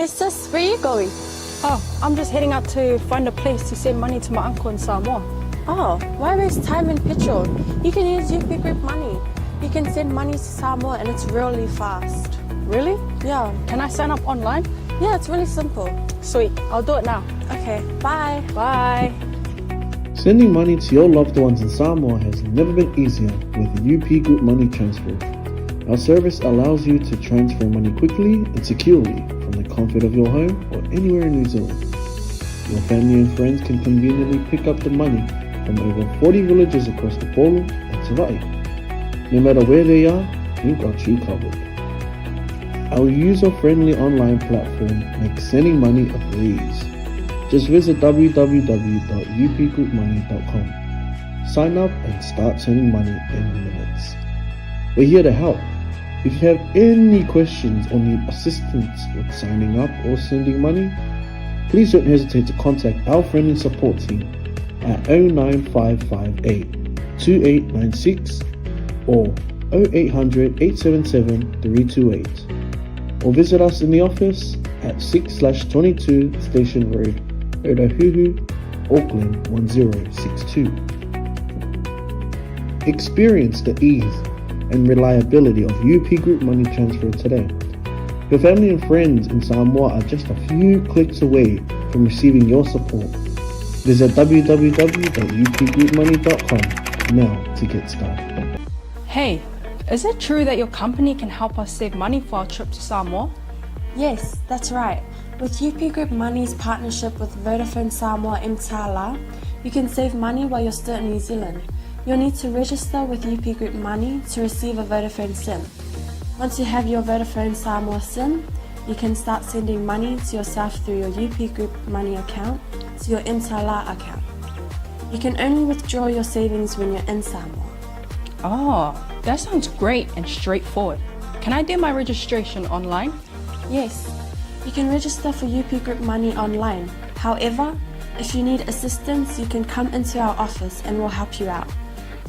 Hey sis, where you going? Oh, I'm just heading out to find a place to send money to my uncle in Samoa. Oh, why waste time and petrol? You can use UP Group Money. You can send money to Samoa and it's really fast. Really? Yeah. Can I sign up online? Yeah, it's really simple. Sweet, I'll do it now. Okay, bye. Bye. Sending money to your loved ones in Samoa has never been easier with UP Group Money Transfer. Our service allows you to transfer money quickly and securely from the comfort of your home or anywhere in New Zealand. Your family and friends can conveniently pick up the money from over 40 villages across the Polo and Savaii. No matter where they are, we've got you covered. Our user-friendly online platform makes sending money a breeze. Just visit www.upgroupmoney.com. Sign up and start sending money in minutes. We're here to help. If you have any questions or need assistance with signing up or sending money, please don't hesitate to contact our friendly support team at 09558 2896 or 0800 877 328 or visit us in the office at 6/22 Station Road, Otahuhu, Auckland 1062. Experience the ease and reliability of UP Group Money Transfer today. Your family and friends in Samoa are just a few clicks away from receiving your support. Visit www.upgroupmoney.com now to get started. Hey, is it true that your company can help us save money for our trip to Samoa? Yes, that's right. With UP Group Money's partnership with Vodafone Samoa mTala, you can save money while you're still in New Zealand. You'll need to register with UP Group Money to receive a Vodafone SIM. Once you have your Vodafone Samoa SIM, you can start sending money to yourself through your UP Group Money account to your mTala account. You can only withdraw your savings when you're in Samoa. Oh, that sounds great and straightforward. Can I do my registration online? Yes, you can register for UP Group Money online. However, if you need assistance, you can come into our office and we'll help you out.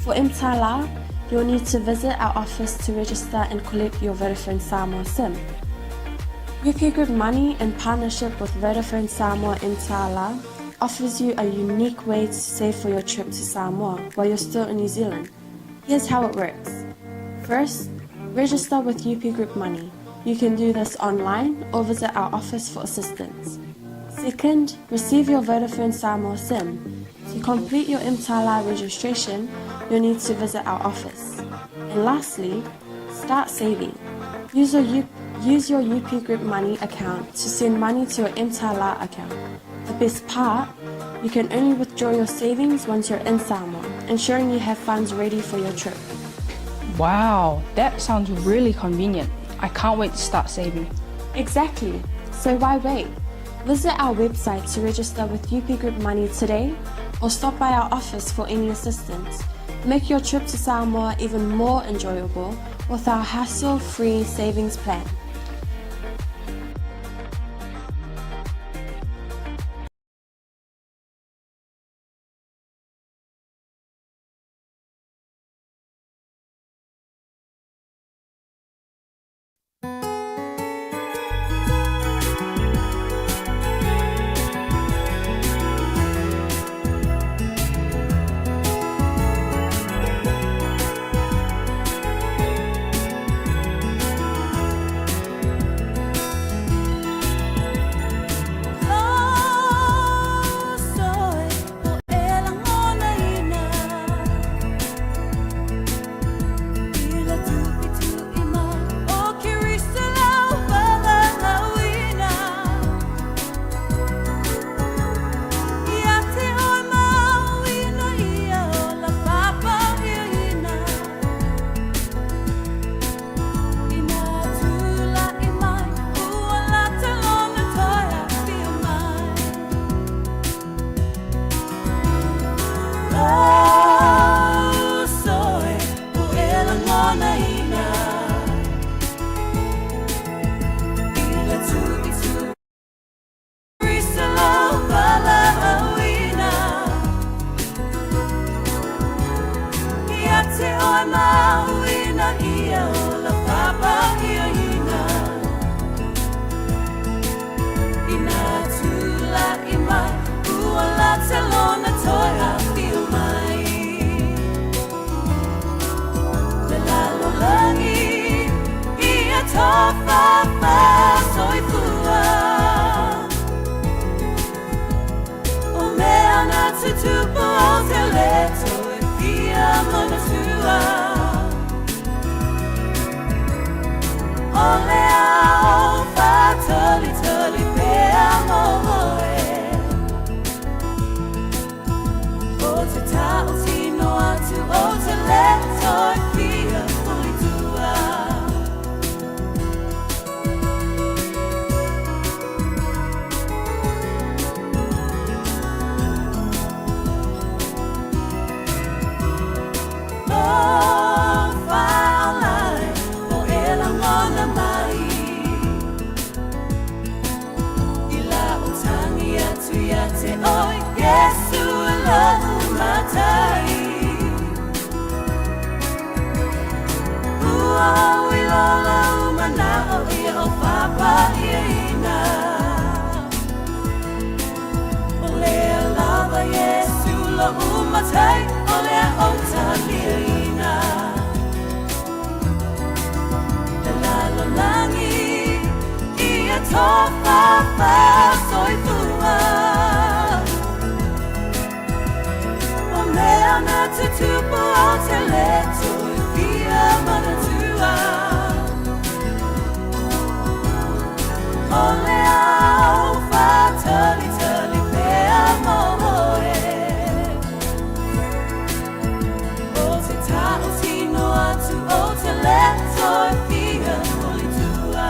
For mTala, you'll need to visit our office to register and collect your Vodafone Samoa SIM. UP Group Money, in partnership with Vodafone Samoa mTala, offers you a unique way to save for your trip to Samoa while you're still in New Zealand. Here's how it works. First, register with UP Group Money. You can do this online or visit our office for assistance. Second, receive your Vodafone Samoa SIM. To complete your mTala registration, you'll need to visit our office. And lastly, start saving. Use your, U- use your UP Group Money account to send money to your mTala account. The best part, you can only withdraw your savings once you're in Samoa, ensuring you have funds ready for your trip. Wow, that sounds really convenient. I can't wait to start saving. Exactly. So why wait? Visit our website to register with UP Group Money today or stop by our office for any assistance. Make your trip to Samoa even more enjoyable with our hassle-free savings plan. te lona toe afio mai. Le lalolagi ia tofafa soifua. O mea na tutupu o te le toe fia manatua. O le ao whātalitali pea mō oe. O te tao tino atu o te le toi fia tua. Lo whaolai o e langona mai. I la o tangi atu ia te oi, Yesu e lau matai. Ua au i lola umana o ia o papa ia ina. O lea lava Yesu lo umatai, o lea o talia ina. Le lalolagi ia tofafa soifua. O mea na tutupu o te le toe fia manatua. O le ao whātalitali pea mō oe. O te tao tino atu o te le toi fia tua.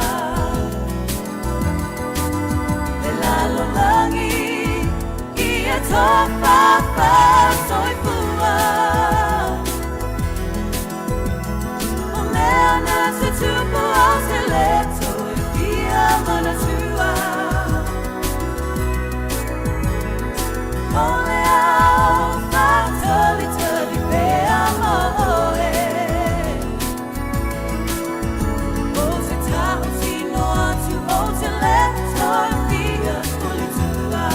Le lalolagi ia tofafa soifua. O mea na tutupu o te le toi fia manatua. O le ao whātalitali pea mō oe. O te tao tino atu o te le toi fia tua.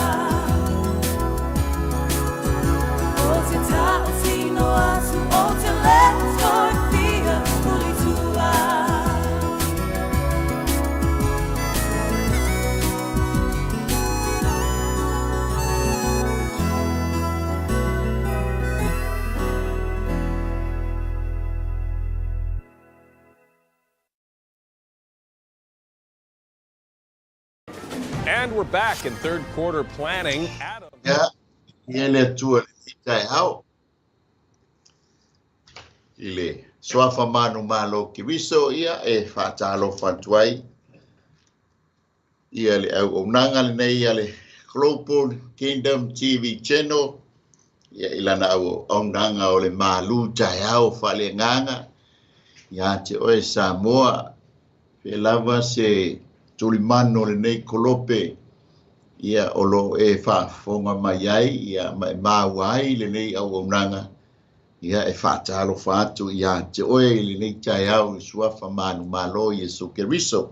O te tao tino atu o te le toi fia tua. And we're back in third quarter planning. Adam. Ia, ia le Atua i le taeao. I le suafa manumalo o Keriso ia e faatalofa atu ai. Ia le auaunaga lenei a le Global Kingdom TV Channel. Ia i lana auaunaga o le malu taeao faaleagaga. Ia te oe Samoa. Fe lava se tulimano lenei kolope. Ia o lo e faafofoga mai ai ia ma e maua ai lenei auaunaga. Ia e faatalofa atu ia te oe i lenei taeao i suafa manumalo Iesu Keriso.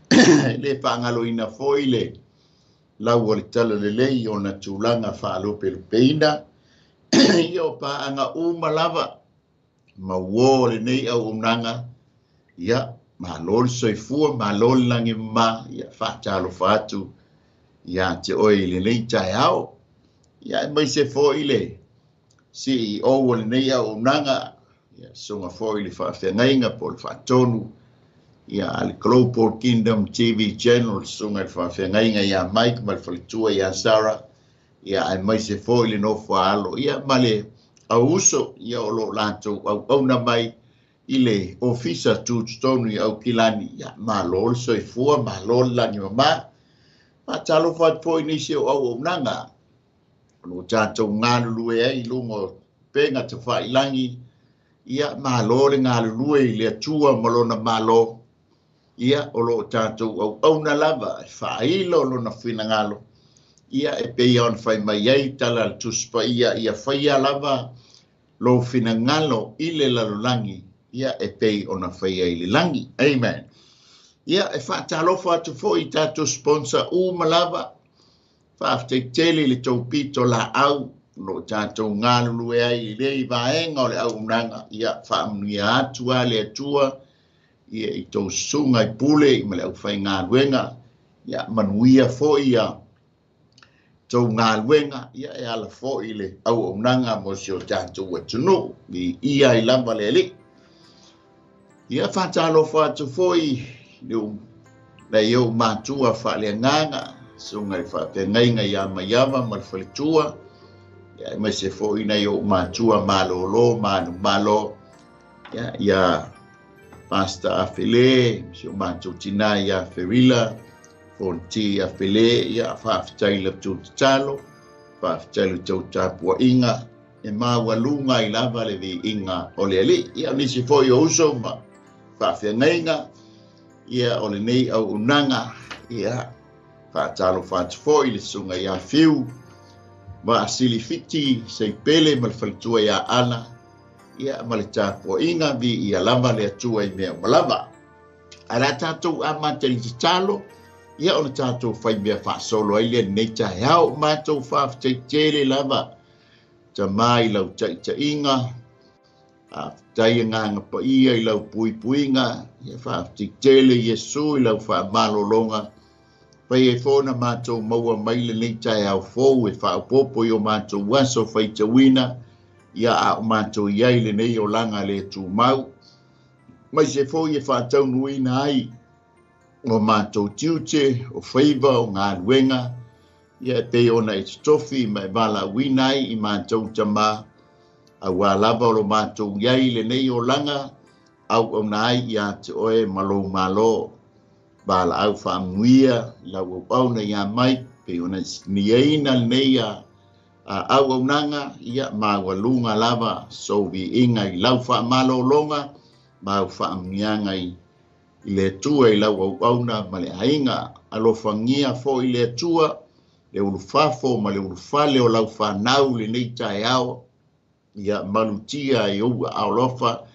E le faagaloina foi le lau o le talalelei ona tulaga faalopelopeina. Ia o paaga uma lava ma uō o lenei auaunaga. Ia malo le soifua, malo le lagi mama, ia faatalofa atu ia te oe i lenei taeao. Ia aemaise foi le CEO o lenei auaunaga, ia susuga foi le faafeagaiga po o le faatonu ia a le Global Kingdom TV Channel, susuga i le faafeagaiga ia Mike ma le faletua ia Sarah, ia aemaise foi le nofo a alo ia ma le auuso ia o lo o latou auauna mai i le ofisa tutotonu i Aukilani. Ia malo le soifua, malo le lagi mama. Faatalofa atu foi i nisi o auaunaga o lo o tatou galulue ai i luga o upega tafailagi. Ia malo le galulue i le Atua ma lona malo. Ia o lo o tatou auauna lava e faailo lona finagalo. Ia e pei ona fai mai ai tala a le Tusi Paia, ia faia lava lou finagalo i le lalolagi, ia e pei ona faia i le lagi. Amen. Ia e faatalofa atu foi i tatou sponsor uma lava. Faafetai tele i le tou pitolaau o lo o tatou galulue ai i lenei vaega o le auaunaga. Ia faamanuia atu lava le Atua ia i tou susuga i pule ma le aufaigaluega. Ia manuia foi ia tou galuega ia e ala foi i le auaunaga mo si o tatou atunuu. Viia ai lava le Alii. Ia faatalofa atu foi i nai ou matua faaleagaga, susuga i le faafeagaiga ia Maiava ma le faletua, ia aemaise foi nai ou matua malolo manumalo, ia, ia Pastor Afele, si o matou tina ia Ferila, Fonti Afele, ia faafetai i la outou tatalo, faafetai i la outou tapuaiga, e maualuga ai lava le viiga o le Alii. Ia, o nisi foi o uso ma faafeagaiga, ia, o lenei auaunaga, ia, faatalofa atu foi i le susuga ia Fiu, Vaasilifiti, Seipele ma le faletua ia Ana, ia, ma le tapuaiga, viia lava le Atua i mea uma lava. Ae o le a tatou amata i le tatalo, ia ona tatou fai mea faasolo ai lea i lenei taeao. Matou faafetai tele lava Tama i lau taitaiga, faafetai Agaga Paia i lau puipuiga, ia faafetai tele Iesu i lau faamalologa, fai ai foi ona matou maua mai lenei taeao fou e faaopoopo i o matou aso faitauina, ia a o matou i ai i lenei olaga le tumau, aemaise foi e faataunuuina ai o matou tiute, o faiva, o galuega, Ia e pei ona e totofi ma e valaauina ai i matou tama, auā lava o lo matou i ai i lenei olaga, auauna ai ia te oe ma lou Malo. Valaau faamanuia i lau auauna ia Mike, pei ona e siniaina lenei a auaunaga, ia maualuga lava sou viiga i lau faamalologa ma au faamanuiaga i i le Atua i lau auauna ma le aiga. Alofagia foi le Atua, le ulufafo ma le ulufale o lau fanau i lenei taeao, ia malutia i ou aao alofa,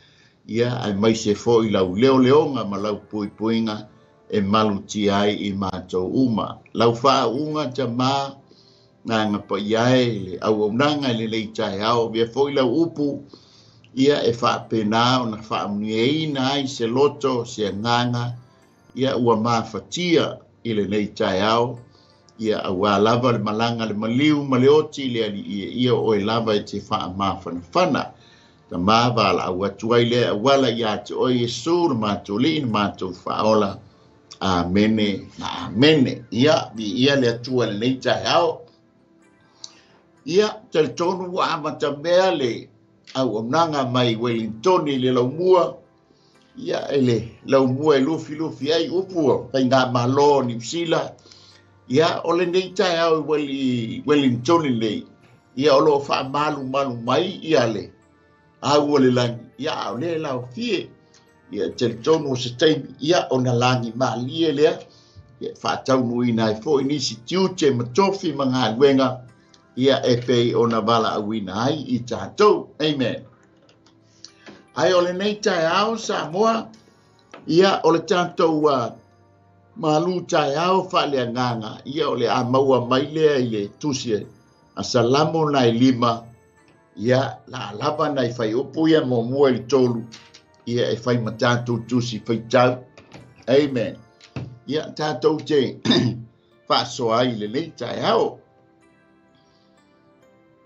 ia aemaise foi lau leoleoga ma lau puipuiga e malutia ai i matou uma. Lau faauuga Tama, Agaga Paia e i le auaunaga i lenei taeao, avea foi lau upu ia e faapena ona faamanuiaina ai se loto, se agaga, ia ua mafatia i lenei taeao, ia auā lava le malaga le maliu ma le oti le Alii e ia o oe lava e te faamafanafana. Tama, valaau atu ai lea auala ia te oe Iesu lo matou Alii na matou Faaola. Amene ma amene. Ia, viia le Atua i lenei taeao. Ia, talitonu ua amatamea le auaunaga mai Welingtoni i le laumua, ia, i le laumua e lufilufi ai upu o Faigamalo o Niu Sila. Ia, o lenei taeao i Welingtoni nei, ia, o lo o faamalumalu mai ia le au o le lagi, ia, a o lea e laofie. Ia, e talitonu o se taimi, ia, ona lagi malie lea, ia, e faataunuuina ai foi nisi tiute ma tofi ma galuega, ia, e pei ona valaauina ai i tatou. Amen. Ae o lenei taeao, Samoa, ia, o le tatou malu taeao faaleagaga, ia, o le a maua mai lea i le tusi a Salamo nai 5, ia, la lava nai faiupu ia muamua i le 3, ia e fai ma tatou tusi faitau. Amen. Ia tatou te faasoa ai i lenei taeao.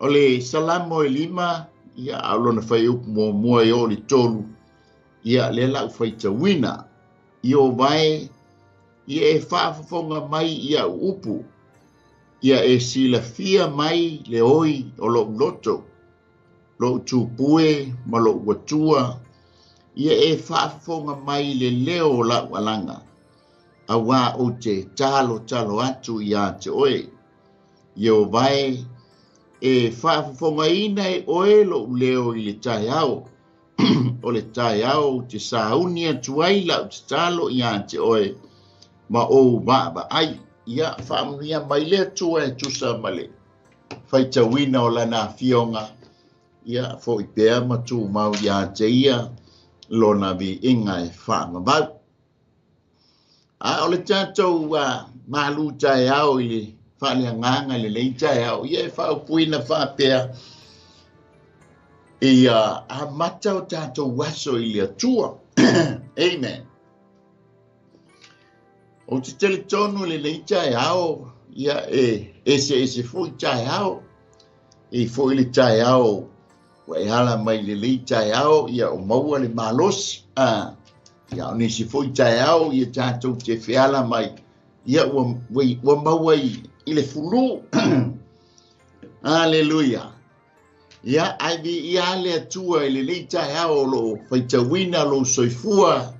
O le Salamo e 5, ia a o lona faiupu muamua e oo i le 3, ia lea la u faitauina. Ieova e, ia e faafofoga mai i au upu, ia e silafia mai le oi o lou loto, lou tupue ma lou atua, ia e faafofoga mai le leo o lau alaga, auā ou te talotalo atu ia te oe. Ieova e, e faafofogaina e oe lou leo i le taeao, o le taeao ou te sauni atu ai lau tatalo ia te oe, ma ou vaavaai. Ia faamanuia mai le Atua e tusa ma le faitauina o lana afioga, ia foi pea ma tumau ia te ia lona viiga e faavavau. A o le tatou malu taeao i le faaleagaga i lenei taeao, ia e faaupuina faapea, ia amata o tatou aso i le Atua. Amen. Ou te talitonu i lenei taeao, ia e eseese foi taeao, e foi le taeao ua e ala mai i lenei taeao, ia o maua le malosi. Ia o nisi foi taeao, ia tatou te feala mai, ia ua maua i le fulu. Aleluia. Ia, ai viia le Atua i lenei taeao o loo faitauina lou soifua,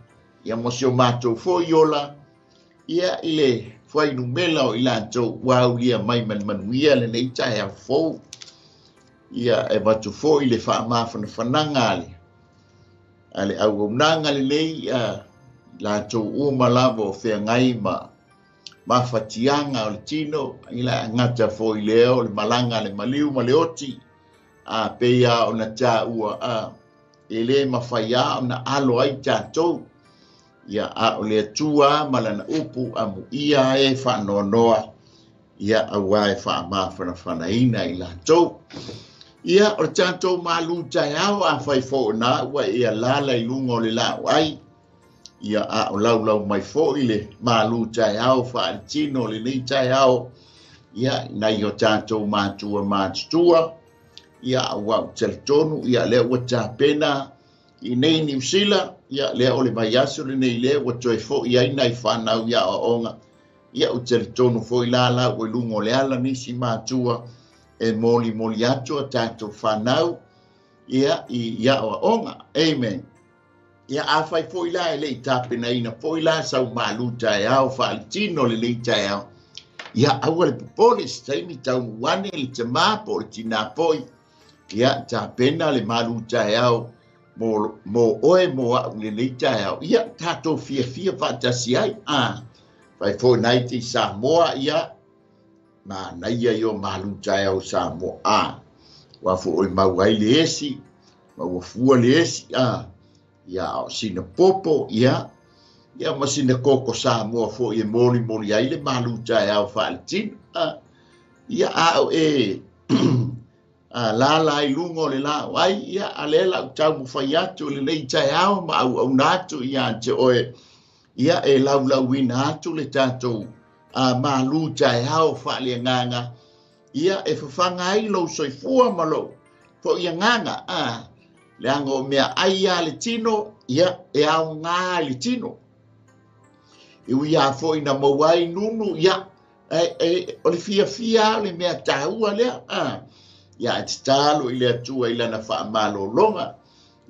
ia mo si o matou foi ola, ia i le fuainumela o i latou ua aulia mai ma le manuia lenei taeao fou. Ia e avatu foi le faamafanafanaga a le auaunaga lenei, latou uma lava o feagai ma mafatiaga o le tino, i la gata foi lea o le malaga le maliu ma le oti, a peia ona tāua a e le mawhai a ona alo ai tātou. Ia a o le Atua ma lana upu amu ia e whaanoanoa, ia aua e whaamafanafanaina i latou. Ia o le tātou malu taeao a whai fōna ua ia lala i lunga o le lau ai. Ia a o laulau mai foi le malu taeao whaalitino le nei taeao. Ia nai o tātou mātua mātutua. Ia ua u talitonu, ia lea ua tāpena i nei Niu Sila, ia lea o le vaiaso le nei lea ua toe foi ai nai whanau ia o onga. Ia u talitonu foi la la ua lungo le ala nisi mātua e moli moli atu a tātou whanau, ia i ia o onga. Amen. Ia a whai foi la e lei tāpena ina foi la sau malu taeao whaalitino le lei taeao. Ia aua le popole se taimi tau wane le te mā po le tina poi. Ia tāpena le malu taeao mo oe mo au le lei taeao. Ia tātou fia fia whaatasi ai. Whai foi nei te Samoa ia ma naia i o malu taeao Samoa. Wa fo oi mau ai le esi, mau fua le esi. Ia o sina popo, ia, ia ma sina koko Samoa foi e moli moli ai le malu taeao whaalitino. Ia a o e la i lunga o le la ai, ia a le la tau mo whai atu le lei taeao ma au au natu ia te oe. Ia e laulauina atu le tātou malu taeao whaaleagaga. Ia e whawhanga ai lou soifua ma lou fo ia nganga. Le anga o mea ai a le tino, ia e au ngā le tino. E ui a foi na mauai nunu, ia o le fia fia le mea tāua lea. Ia e te talo i le Atua i lana whaamalologa.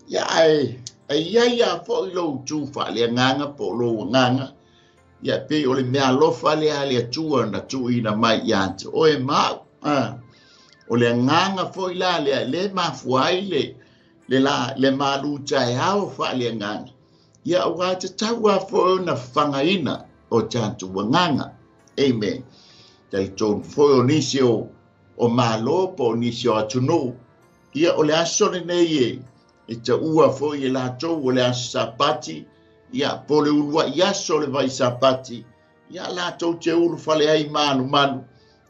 Ia e ia ia foi lou tū whaaleagaga po lou agaga. Ia pe o le mea alofa lea le Atua na tuuina mai ia te oe mau. O le agaga foi la lea le mafua ai le malu taeao whaaleagaga. Ia ua te taua foi ona whangaina o tātou agaga. Amen. Talitonu foi o nisi o malo po o nisi o atunuu. Ia o le aso lenei e taua foi e latou o le aso sapati. Ia po le ulua i aso le vai sapati. Ia latou te ulu fale ai malu malu.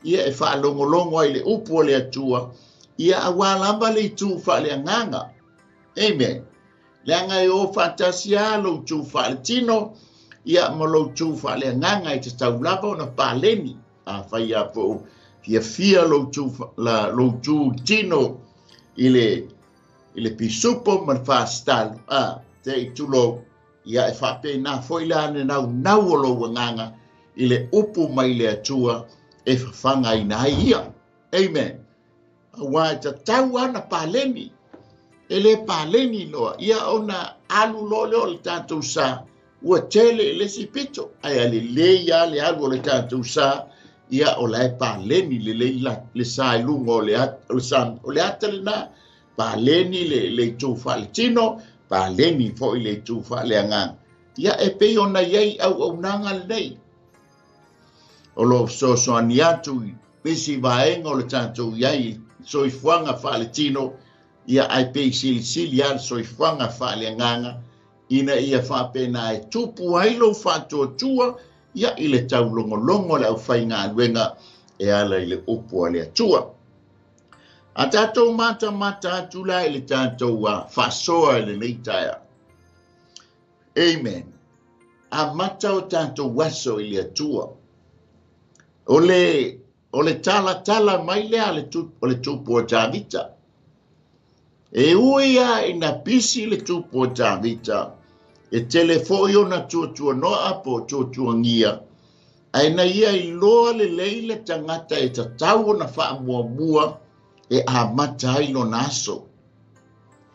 Ia e whaalongolongo ai le upu o le Atua. Ia aua lava le itu whaaleagaga. Amen. Leaga e o whaatasi a lou tū whaaletino, ia ma lou tū whaaleagaga i te taulava ona paleni. A whai a po fia fia lou tū tino i le pisupo ma le whaasitalu. Te i tulou, ia e whaapena foi la ane nau nau o lou agaga i le upu mai le Atua e whawhanga ina ai ia. Amen. Aua e tatau ana paleni. E le paleni loa. Ia ona alu loa lea o le tātou sa. Ua tele i le si pito. Ai a le lei a le alu o le tātou sa. Ia o la e paleni le lei le sa i lunga o le o le ata le na. Paleni le itu whaaletino. Paleni foi le itu whaaleagaga. Ia e pei ona iai au au nanga le nei. O lo sosoani atu i pisi vaenga o le tātou iai soifuaga faaletino. Ia ai pei silisili a le soifuaga faaleagaga ina ia faapena e tupu ai lou faatuatua ia i le taulogologo le aufaigaluega e ala i le upu a le Atua. A tatou matamata atu la i le tatou faasoa i lenei taeao. Amen. Amata o tatou aso i le Atua. O le, o le talatala mai lea le tu, o le tupu o Tavita. E ui lava ina pisi le tupu o Tavita, e tele foi ona tuatuanoa po o tuatuagia, ae na ia iloa lelei le tagata e tatau ona faamuamua e amata ai lona aso.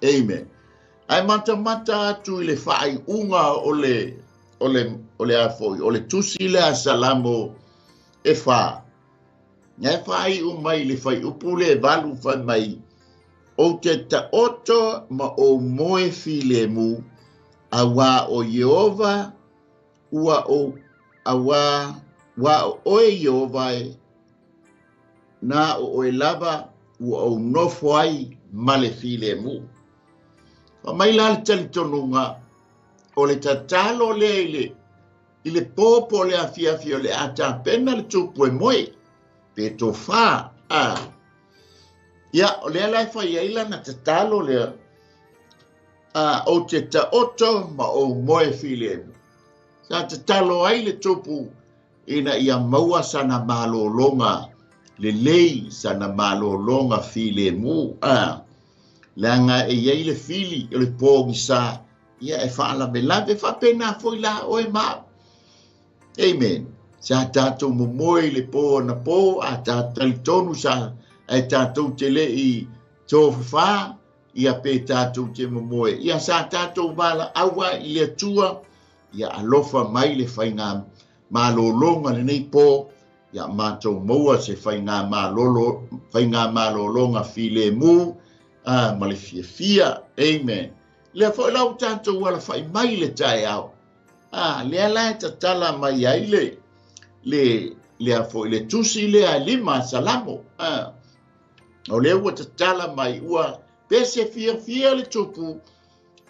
Amen. Ae matamata atu i le faaiuga o le, o le, o le a foi, o le tusi lea a Salamo e fa. Na e faaiu mai i le fuaiupu lea e 8 fai mai, Ou te taoto ma ou moe filemu, auā o Ieova ua ou, auā, ua o oe Ieova e, na o oe lava ua ou nofo ai ma le filemu. Fai mai la le talitonuga, o le tatalo lea i le, i le pō po o le afiafi o le a tapena le tupu e moe, pe tofa, a. Ia, o lea la e fai ai lana tatalo lea, a, ou te taoto ma ou moe filemu. Sa tatalo ai le tupu ina ia maua sana malologa lelei, sana malologa filemu, a, leaga e i ai le fili o le pogisa, ia e faalavelave faapena foi la oe ma au. Amen. Sa tatou momoe i le pō anapō, a ta talitonu sa ae tatou te le i tofafā, ia pe tatou te momoe. Ia sa tatou valaau ai i le Atua, ia alofa mai le faiga malologa lenei pō, ia matou maua se faiga malolo, faiga malologa filemu, a, ma le fiafia. Amen. Lea foi la ua tatou alafai mai i le taeao. A, lea la e tatala mai ai le, le, lea foi le tusi lea e 5 a Salamo. A, o lea ua tatala mai, ua pese fiafia le tupu,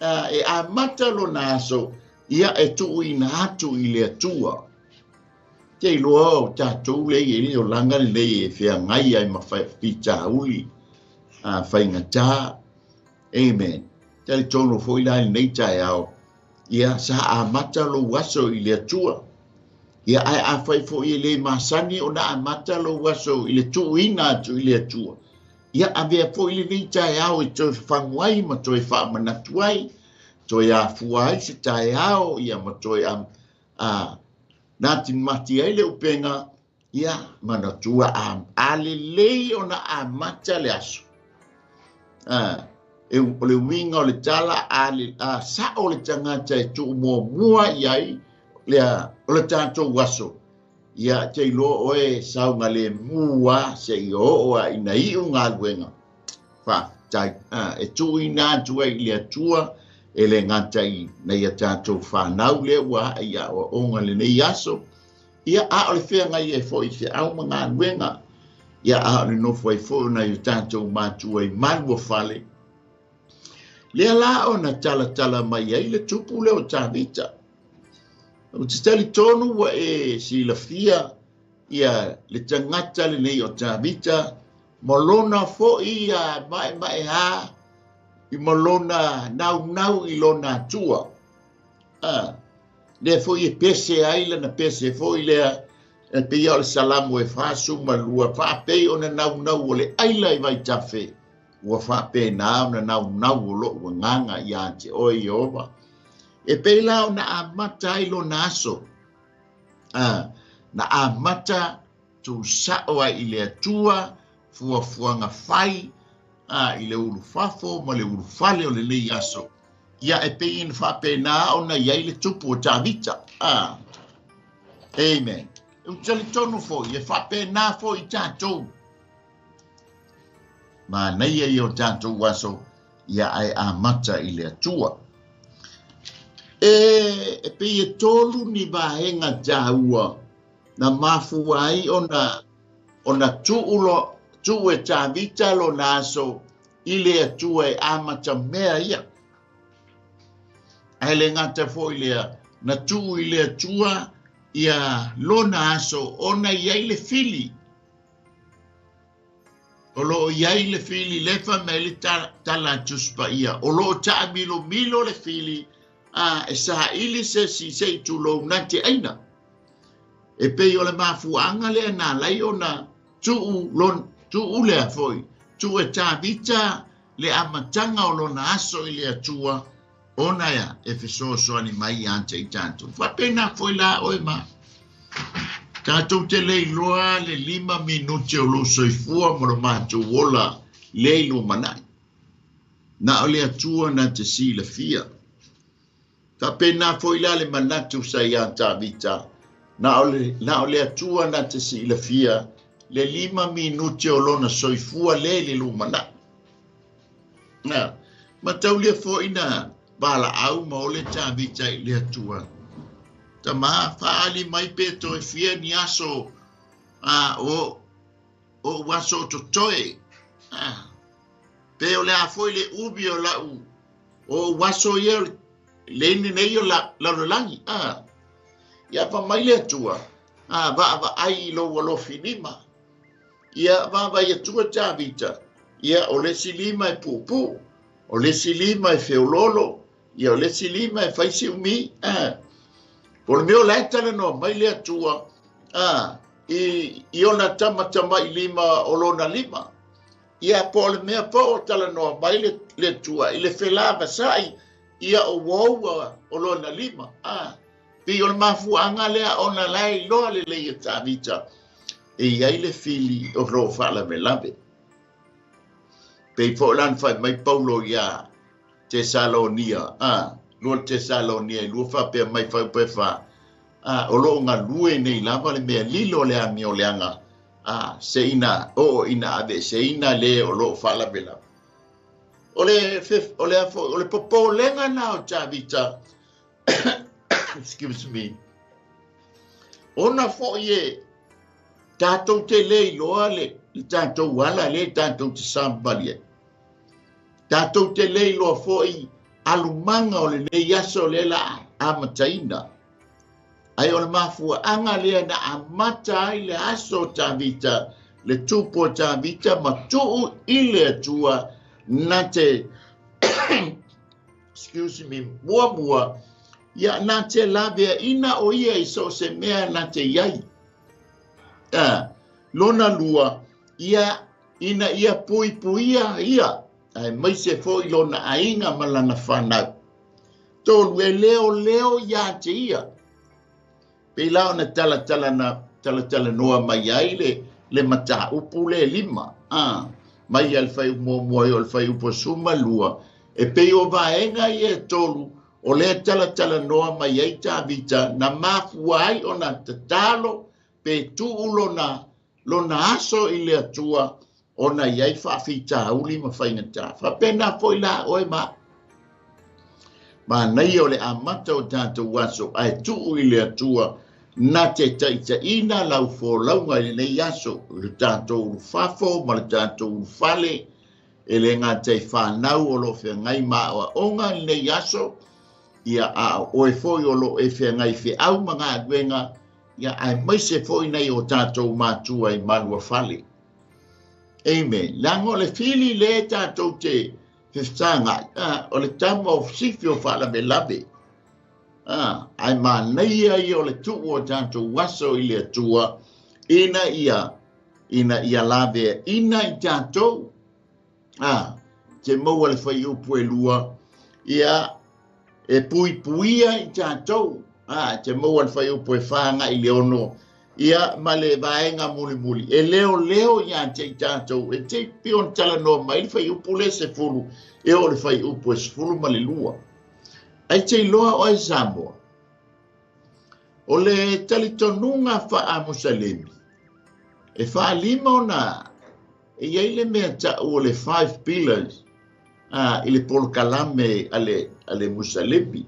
a, e amata lona aso, ia e tuuina atu i le Atua. Te iloa o tatou lea i le olaga lenei e feagai ai ma faafitauli, a, faigata. Amen. Talitonu foi la i lenei taeao, ia sa amata lou aso i le Atua. Ia ae afai foi e le masani ona amata lou aso i le tuuina atu i le Atua, ia avea foi lenei taeao e toe fafagu ai ma toe faamanatu ai, toe afua ai se taeao, ia ma toe a, a natimati ai le upega, ia manatua a, a lelei ona amata le aso. A, e, o le uiga o le tala, a, le, a sao le tagata e tuumuamua i ai lea o le tatou aso, ia te iloa oe saogalemu a seia oo a ina iu galuega. Faafetai. A, e tuuina atu ai i le Atua e le gata i nai a tatou fanau lea ua ae i aoaoga lenei aso, ia a o le feagai ai foi i feau ma galuega, ia a o le nofo ai foi o nai o tatou matua i malu o fale. Lea la ona talatala mai ai le tupu lea o Tavita. Ou te talitonu ua e silafia ia le tagata lenei o Tavita ma lona foi ia maemaeā i ma lona naunau i lona Atua. A, lea foi e pese ai lana pese foi lea, e pei o le Salamo e 42, faapei ona naunau o le aila i vaitafe, ua faapena ona naunau o lou agaga ia te oe Ieova. E pei la ona amata ai lona aso, a, na amata tuusao ai i le Atua, fuafuaga fai, a, i le ulufafo ma le ulufale o lenei aso. Ia e pei ina faapena ona i ai le tupu o Tavita. A, amen. E talitonu foi, e faapena foi i tatou. Manaia ia o tatou aso, ia ae amata i le Atua. E, e pei e tolu ni vaega taua na mafua ai ona, ona tuu, lo, tuu e Tavita lona aso i le Atua e amata mea ia. Ae le gata foi lea, na tuu i le Atua ia lona aso ona i ai le fili. O lo o i ai le fili le fai mai le tala a Tusi Paia, o lo o taamilomilo le fili a e saili se isi se i tulou na te aina. E pei o le mafuaaga lea na alai ona tuu lon, tuu lea foi, tuu e Tavita le amataga o lona aso i le Atua, ona ea e fesoasoani mai ia te i tatou. Faapena foi la oe ma tatou te le iloa le 5 minute o lou soifua ma lo matou ola le i lumanai. Na o le Atua na te silafia. Faapena foi la le manatu sa ia Tavita, na o le, na o le Atua na te silafia le 5 minute o lona soifua le i le lumanai. Na, mataulia foi na valaau ma ole Tavita i le Atua. Tama, faali mai pe toe fia ni aso a o o aso o totoe. Pe o le a foi le ubi o lau o aso ia le ine nei o la lalolagi. Ia fa mai le Atua. Va va ai i lou alofi lima. Ia va va i Atua Tavita. Ia o le si lima e pupu. O le si lima e feololo. Ia o le si lima e faisi umi. Po le mea o la e talanoa mai le Atua, i ona tamatama i lima o lona lima. Ia po o le mea po o talanoa mai le Atua i le felava vasai ia o uaua o lona lima. Pei o le mafuaaga lea ona la e iloa lelei e Tavita e i ai le fili o lo o faalavelave. Pei foi la na fai mai Paulo ia Tesalonia, lua Tesalonia i lua faapea mai fai pe fa, o lo o galue nei lava le mea lilo le amioleaga, se ina o ina ave se ina le o lo o faalavelave. O le o le o le popolega na o Tavita, excuse me, ona foi e tatou te le iloa le tatou ala le tatou te savavali ai. Tatou te le iloa foi alumaga o lenei aso le la amataina. Ai o le mafuaaga lea na amata ai le aso o Tavita, le tupu o Tavita ma tuu i le Atua na te excuse me, muamua, ia na te laveaina o ia i so o se mea na te iai. Lona lua, ia ina ia puipuia ia, ae maise foi lona aiga ma lana fanau. Tolu e leo leo ia te ia. Pei la ona talatalanoa mai ai le mataupu le lima. Mai al fai muamua i o le fai upu suma lua. E pei o vaega ia e tolu, o le talatalanoa mai ai Tavita na mafua ai ona tatalo pe tuu lona aso i le Atua ona i ai faafitauli ma faigata. Faapena foi la oe ma manaia o le amata o tatou aso ae tuu i le Atua na te taitaiina lau folauga i lenei aso, le tatou ulufafo ma le tatou ulufale, e le gata i fanau o lo o feagai ma aoaoga i lenei aso, ia a oe foi o lo o e feagai feau ma galuega, ia ae maise foi nei o tatou matua i maluafale. Amen. Leaga o le fili le tatou te fesagai, o le tama o sifi o faalavelave. Ae manaia ia o le tuu o tatou aso i le Atua, ina ia laveaina i tatou. Te maua le faiupu e lua, ia e puipuia i tatou. Te maua le faiupu e 4 i le 6, ia ma le vaega mulimuli. E leo leo ia te i tatou, e te pei ona talanoa mai le faiupu le 10, e o le faiupu e 12. Ai te iloa oe Samoa, o le talitonuga faamusalemi, e faalima ona e iai le mea tau o le 5 pillars i le polokalame a le musalemi.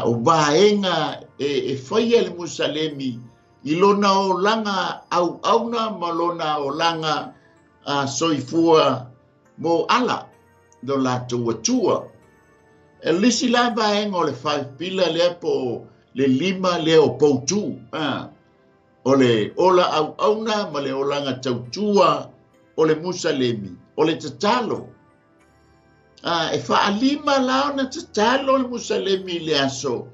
O vaega e faia le musalemi i lona olaga auauna ma lona olaga soifua mo ala lo latou atua. E lisi la vaega o le 5 pillar lea po le 5 lea o poutu. O le ola auauna ma le olaga tautua o le Musalemi, o le tatalo. A, e faalima la ona tatalo le Musalemi i le aso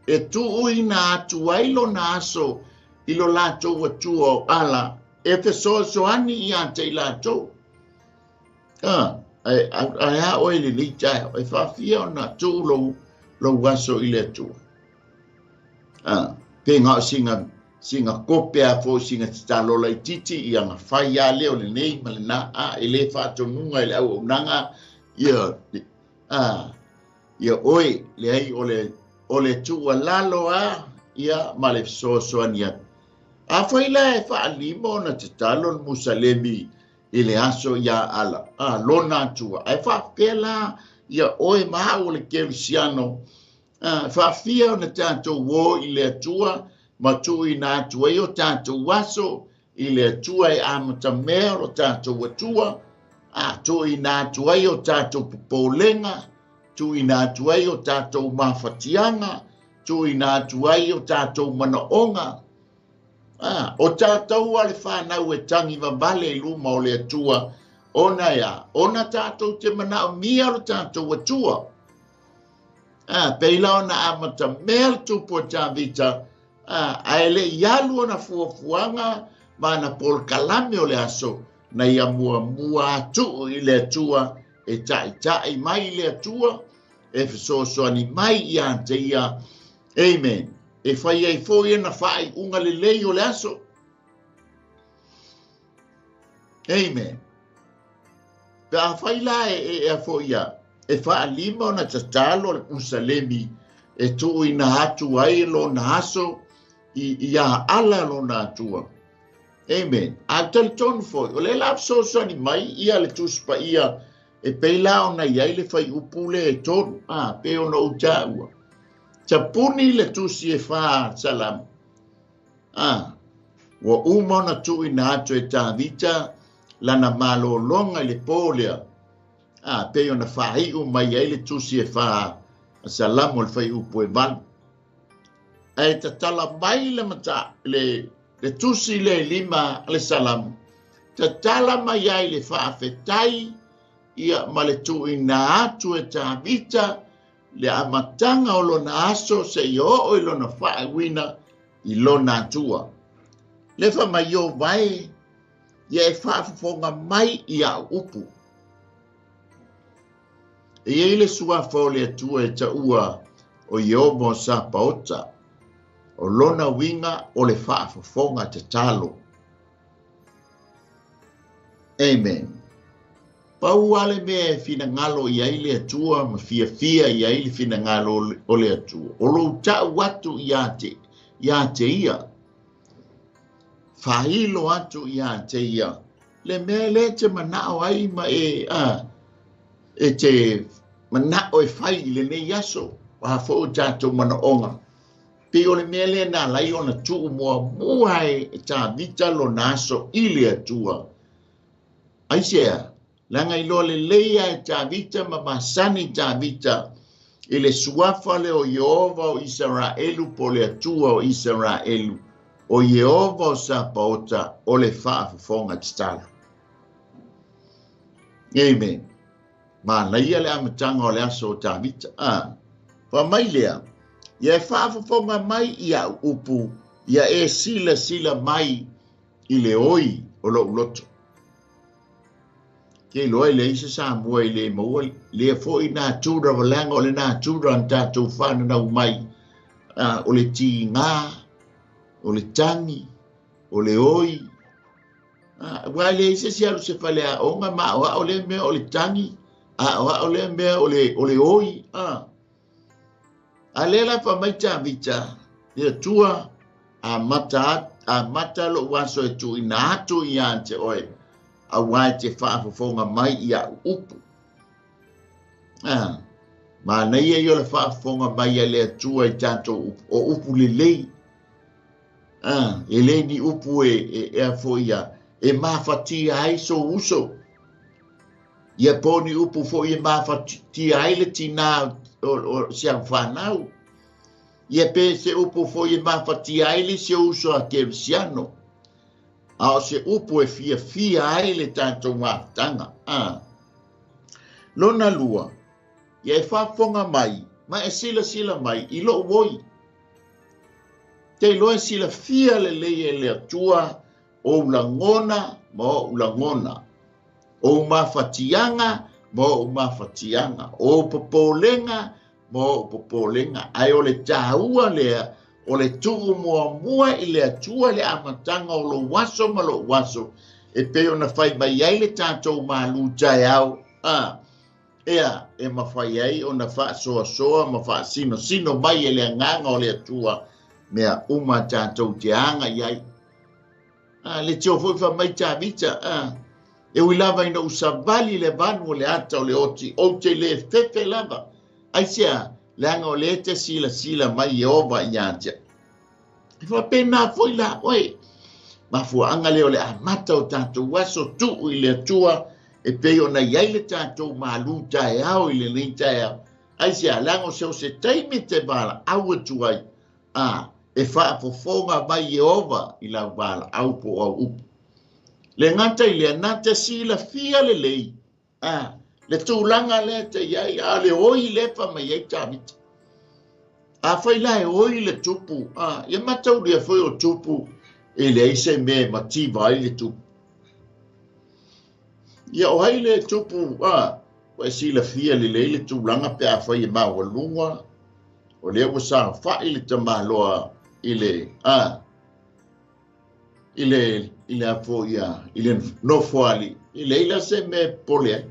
e tuuina atu ai lona aso i lo latou Atua o Allah e fesoasoani ia te i latou. A, ae a oe i lenei taeao, e faafia ona tuu lou, lou aso i le Atua. A, pe na o sina, sina kope a foi sina tatalo laitiiti ia na fai lava lea o lenei ma lena, a, e le faatonuga i le auaunaga ia, a, ia oe, leai o le, o le tuualalo a, ia ma le fesoasoani atu. Afai la e faalima ona tatalo le Musalemi i le aso iā Allah, a, lona Atua, ae faapefea la ia oe ma au o le Kerisiano, a, faafia ona tatou o i le Atua ma tuuina atu ai o tatou aso i le Atua e amatamea o lo tatou Atua, a, tuuina atu ai o tatou popolega, tuuina atu ai o tatou mafatiaga, tuuina atu ai o tatou manaoga. A, o tatou a le fanau e tagi vavale i luma o le Atua, ona e a? Ona tatou te manaomia lo tatou Atua. A, pei la ona amatamea le Tupu o Tavita, a, ae le i alu ona fuafuaga ma ana polokalame o le aso, na ia muamua atu i le Atua e taitai mai i le Atua, e fesoasoani mai ia te ia. Amen. E fai ai foi ana faaiuga lelei o le aso. Amen. Pe afai la e, e, e foi ia, e faalima ona tatalo le Musalemi e tuuina atu ai lona aso i, iā Allah lona Atua. Amen. A talitonu foi, o lea la fesoasoani mai ia le Tusi Paia e pei la ona i ai le fuaiupu lea e tolu, a, pei ona ou taua. Tapuni le tusi e fā Salamo. A, ua uma ona tuuina atu e Tavita lana malologa i le pō lea, a, pei ona faaiu mai ai le tusi e fā a Salamo i le fuaiupu e valu. Ae tatala mai le, mata, le, le tusi lea e lima a le Salamo, tatala mai ai le faafetai ia ma le tuuina atu e Tavita le amataga o lona aso seia oo i lona faaiuina i lona Atua. Le fai mai Ieova e, ia e faafofoga mai i a'u upu. E i ai le suafa o le Atua e taua o Ieova o Sapaota, o lona uiga o le faafofoga tatalo. Amen. Pau lava le mea e finagalo i ai le Atua ma fiafia i ai le finagalo o le Atua, o lou tau atu ia te, ia te ia, faailo atu ia te ia, le mea lea e te manao ai ma e, a, e te manao e fai i lenei aso, o a foi o tatou manaoga. Pei o le mea lea na ala ai ona tuu muamua e Tavita lona aso i le Atua. Aisea? Leaga iloa lelei lava e Tavita ma masani Tavita i le suafa lea o Ieova o Isaraelu po o le Atua o Isaraelu, o Ieova o Sapaota o le faafofoga tatalo. Amen. Manaia le amataga o le aso o Tavita. A, fai mai lea, Ia e faafofoga mai i au upu, ia e silasila mai i le oi o lou loto. Ke iloa e leai se Samoa e le maua lea foi natura leaga o le natura na tatou fananau mai, a, o le tiga, o le tagi, o le oi. A, aua e leai se isi alu se faleaoga ma aoao lea mea o le tagi, aoao lea mea o le, o le oi. A, a lea la fai mai Tavita, le Atua, Amata, amata lou aso e tuuina atu ia te oe, aua e te faafofoga mai i a'u upu. A, manaia ia o le faafofoga mai a le Atua i tatou upu, o upu lelei. A, e le ni upu e, e, e a foi ia, e mafatia ai sou uso. Ia po o ni upu foi e mafatia ai le tinā o, o si au fanau. Ia pe se upu foi e mafatia ai le isi ou uso a Kerisiano. A o se upu e fiafia ai le tatou mafutaga. A. Lona lua, ia e faafofoga mai ma e silasila mai i lou oi. Te iloa e silafia lelei e le Atua ou lagona ma o'u lagona, ou mafatiaga ma o'u mafatiaga, ou popolega ma o'u popolega, ae o le taua lea o le tuu muamua i le Atua le amataga o lou aso ma lo'u aso, e pei ona fai mai ai le tatou malu taeao, a, ea e mafai ai ona faasoasoa ma faasinosino mai e le Agaga o le Atua mea uma tatou te aga i ai. A, le tio foi fai mai Tavita, a, e ui lava ina ou savali le vanu o le ata o le oti, ou te le fefe lava. Aisea? Leaga o lea e te silasila mai Ieova ia te au. E faapena foi la oe. Mafuaaga lea o le amata o tatou aso tuu i le Atua e pei ona i ai le tatou malu taeao i lenei taeao. Aisea? Leaga o se o se taimi te valaau atu ai, a, e faafofoga mai Ieova i lau valaau po o au upu. Le gata i lea, na te silafia lelei, a, le tulaga lea te i ai, a le oi lea fai mai ai Tavita. Afai la e oi le tupu, a, ia mataulia foi o tupu e leai se mea e mativa ai le tupu. Ia o ai le tupu, a, ua e silafia lelei le tulaga pe afai e maualuga, o lea ua saofai le tamaloa i le, a, i le, i le a foi a, i le nofoalii, e leai la se mea e popole ai.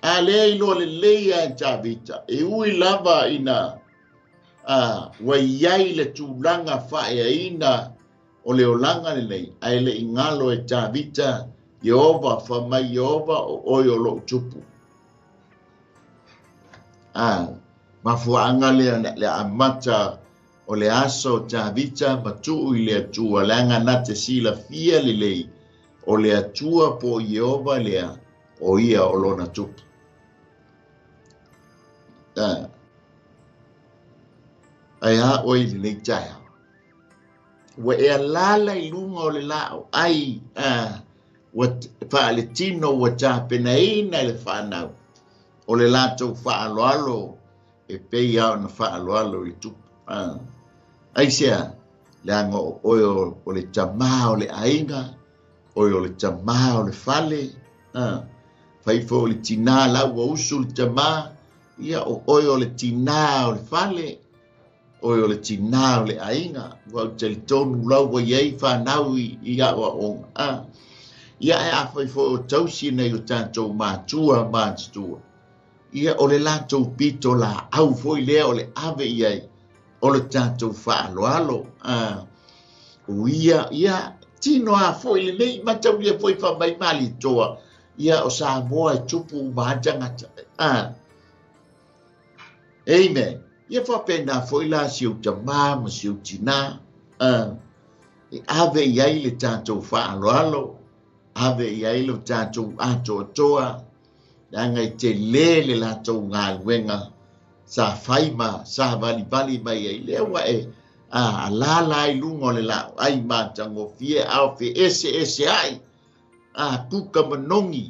A lea iloa lelei lava e Tavita, e ui lava ina a, ua i ai le tulaga faaeaina o le olaga lenei, ae le i galo e Tavita, Ieova, fai mai Ieova, o oe o lou tupu. A, mafuaaga lea le amata o le aso o Tavita ma tuu i le Atua, leaga na te silafia lelei o le Atua po o Ieova lea, o ia o lona tupu. A, ae a oe i lenei taeao? Ua e alaala i luga o le laau ai, a, ua faaletino ua tapenaina e le fanau o le latou faaaloalo e pei lava ona faaaloalo i le tupu. A, aisea? Leaga o oe o le tamā o le aiga, oe o le tamā o le fale, a, fai foi o le tinā la ua usu le tamā, ia o oe o le tinā o le fale, Oe o le tinā o le aiga, ua ou talitonu la ua i ai fanau i aoaoga. A, ia ae afai foi o tausi nai o tatou matua ma matutua, ia o le latou pito laau foi lea o le ave i ai o le tatou faaaloalo. A, o ia, ia, tino a foi lenei, mataulia foi fai mai Malietoa, ia o Samoa e tupu uma lava tagata. A, Amen. Ia faapena foi la si ou tamā ma si ou tinā, uh, e ave i ai le tatou faaaloalo, ave i ai lo tatou atoatoa, leaga e telē le latou galuega sa fai ma sa valivali mai ai. Lea ua e a, alaala ai luga o le laau ai matagofie a o feeseeseai a kuka manogi,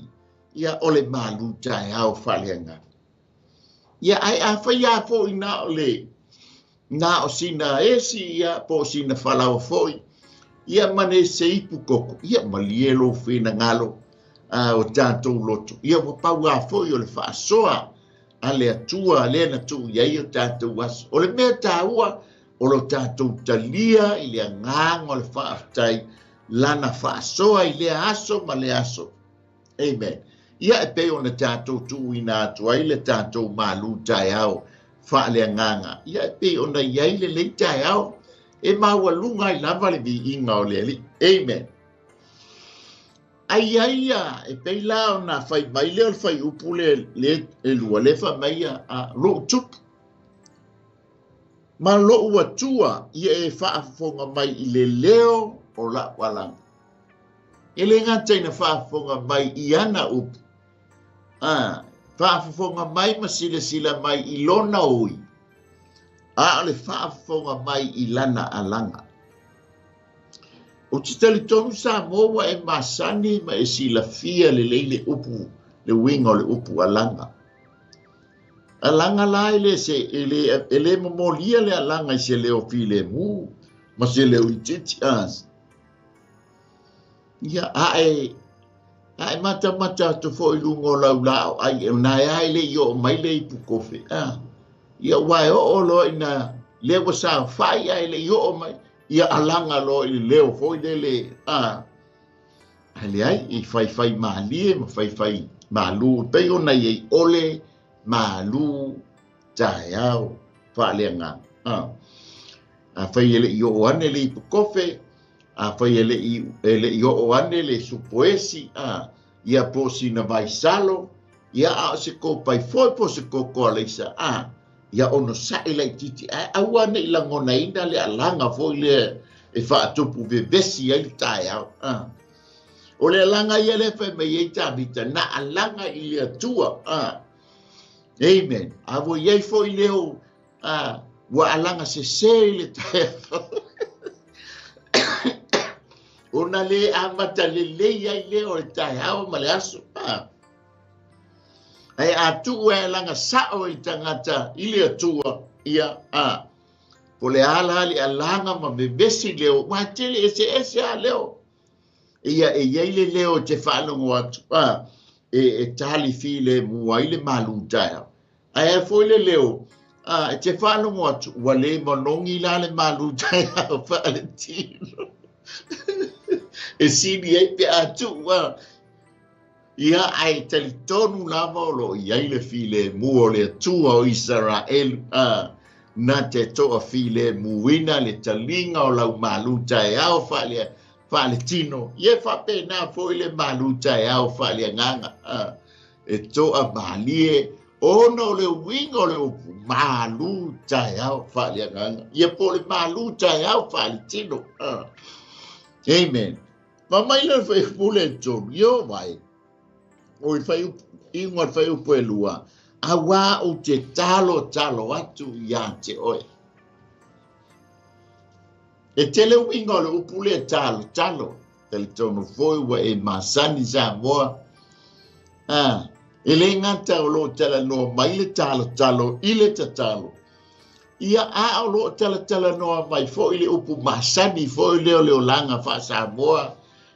ia o le malu taeao faaleagaga. Ia, ae afai lava foi na o le, na o sina esi, ia, po o sina falaoa foi, ia, ma ne se ipu koko, ia, malie lou finagalo, a, o tatou loto. Ia, ua pau lava foi o le faasoa a le Atua lea na tuu i ai o tatou aso. O le mea taua, o lo tatou talia i le agaga o le faafetai, Lana faasoa i lea aso ma lea aso. Amen. Ia e pei ona tatou tuuina atu ai le tatou malu taeao faaleagaga, ia e pei ona i ai lenei taeao e maualuga ai lava le viiga o le Alii. Amen. Ai ai ia, e pei la ona fai mai lea o le fuaiupu le, le, e lua, le fai mai ia, a, lou tupu. Ma lou Atua ia e faafofoga mai i le leo o la'u alaga. E le gata ina faafofoga mai i ana upu, a, faafofoga mai ma silasila mai i lona ui, a o le faafofoga mai i lana alaga. Ou te talitonu Samoa ua e masani ma e silafia lelei le upu, le uiga o le upu alaga. Alaga la e le se, e le, e le momolia le alaga i se leo filemu ma se leo itiiti. A, ia, a e, a e matamata atu foi i luga o lau laa o ai, ona e a e le i oo mai le ipu kofe. A, ia ua e oo loa ina lea ua saofai ae le i oo mai, ia alaga loa i le leo foi lele, a, ae leai, i faifai malie ma faifai malū, e pei ona i ai ole malū taeao faaleagaga. A, afai e le i oo ane le ipu kofe, afai e le i, e le i oo ane le supoesi, a, ia po o sina vaisalo, ia a o se kopai foi po o se koko alaisa, a, ia onosai laitiiti, ae aua ne i lagonaina le alaga foi lea e faatupu vevesi ai le taeao. A. O le alaga ia lea e fai mai ai Tavita, na alaga i le Atua. A. Amen. A ua i ai foi leo, a, ua alaga sesē i le taeao. Ona le amata lelei ai lea o le taeao ma le aso. A. Ae a tuu e alaga sao i le tagata i le Atua, ia, a, po o le a la le alaga ma vevesi leo, ua tele eseese a leo. Ia, e i ai le leo e te faalogo atu, a, e, e tali filemu ai le malū taeao. Ae a foi le leo, a, e te faalogo atu, ua le manogi la le malū taeao faaletino. E sili ai pe a tuu, a, Ia, ae talitonu lava o lo o i ai le filemu o le Atua o Isaraelu, a, na te toafilemuina le taliga o lau malu taeao faale, faaletino, ia e faapena foi le malu taeao faaleagaga, a, e toamalie ona o le uiga o le upu malu taeao faaleagaga, ia po o le malu taeao faaletino. A. Amen. Fai mai le fuaiupu le tolu, Ieova e, o i fuaiupu, iuga o le fuaiupu e lua, auā ou te talotalo atu iā te oe. E tele uiga o le upu lea talotalo, talitonu foi ua e masani Samoa, a, e le gata o lo o talanoa mai le talotalo i le tatalo, Ia, a o lo o talatalanoa mai foi le upu masani foi lea o le olaga faa-Samoa,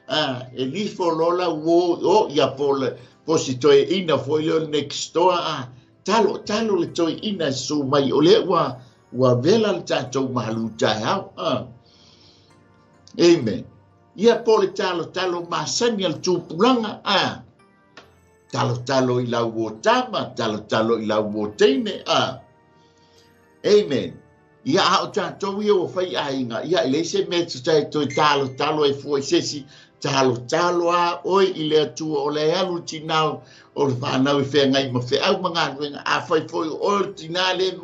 a, e lifo loa lau uo o, ia po o le, po o si toeaina foi lea o le next door, a, talo, talo le toeaina e susu mai, o lea ua, ua vela le tatou malu taeao. A. Amen. Ia, po o le talotalo masani a le tupulaga, a, talotalo i lau uo tama, talotalo i lau uo teine, a. Amen. Ia, a o tatou ia ua fai aiga, ia, e leai se mea e toe talotalo ai fua i se isi, talotalo lava oe i le Atua, o la e alu le tinā o le fanau e feagai ma feau ma galuega. Afai foi o oe o le tinā lea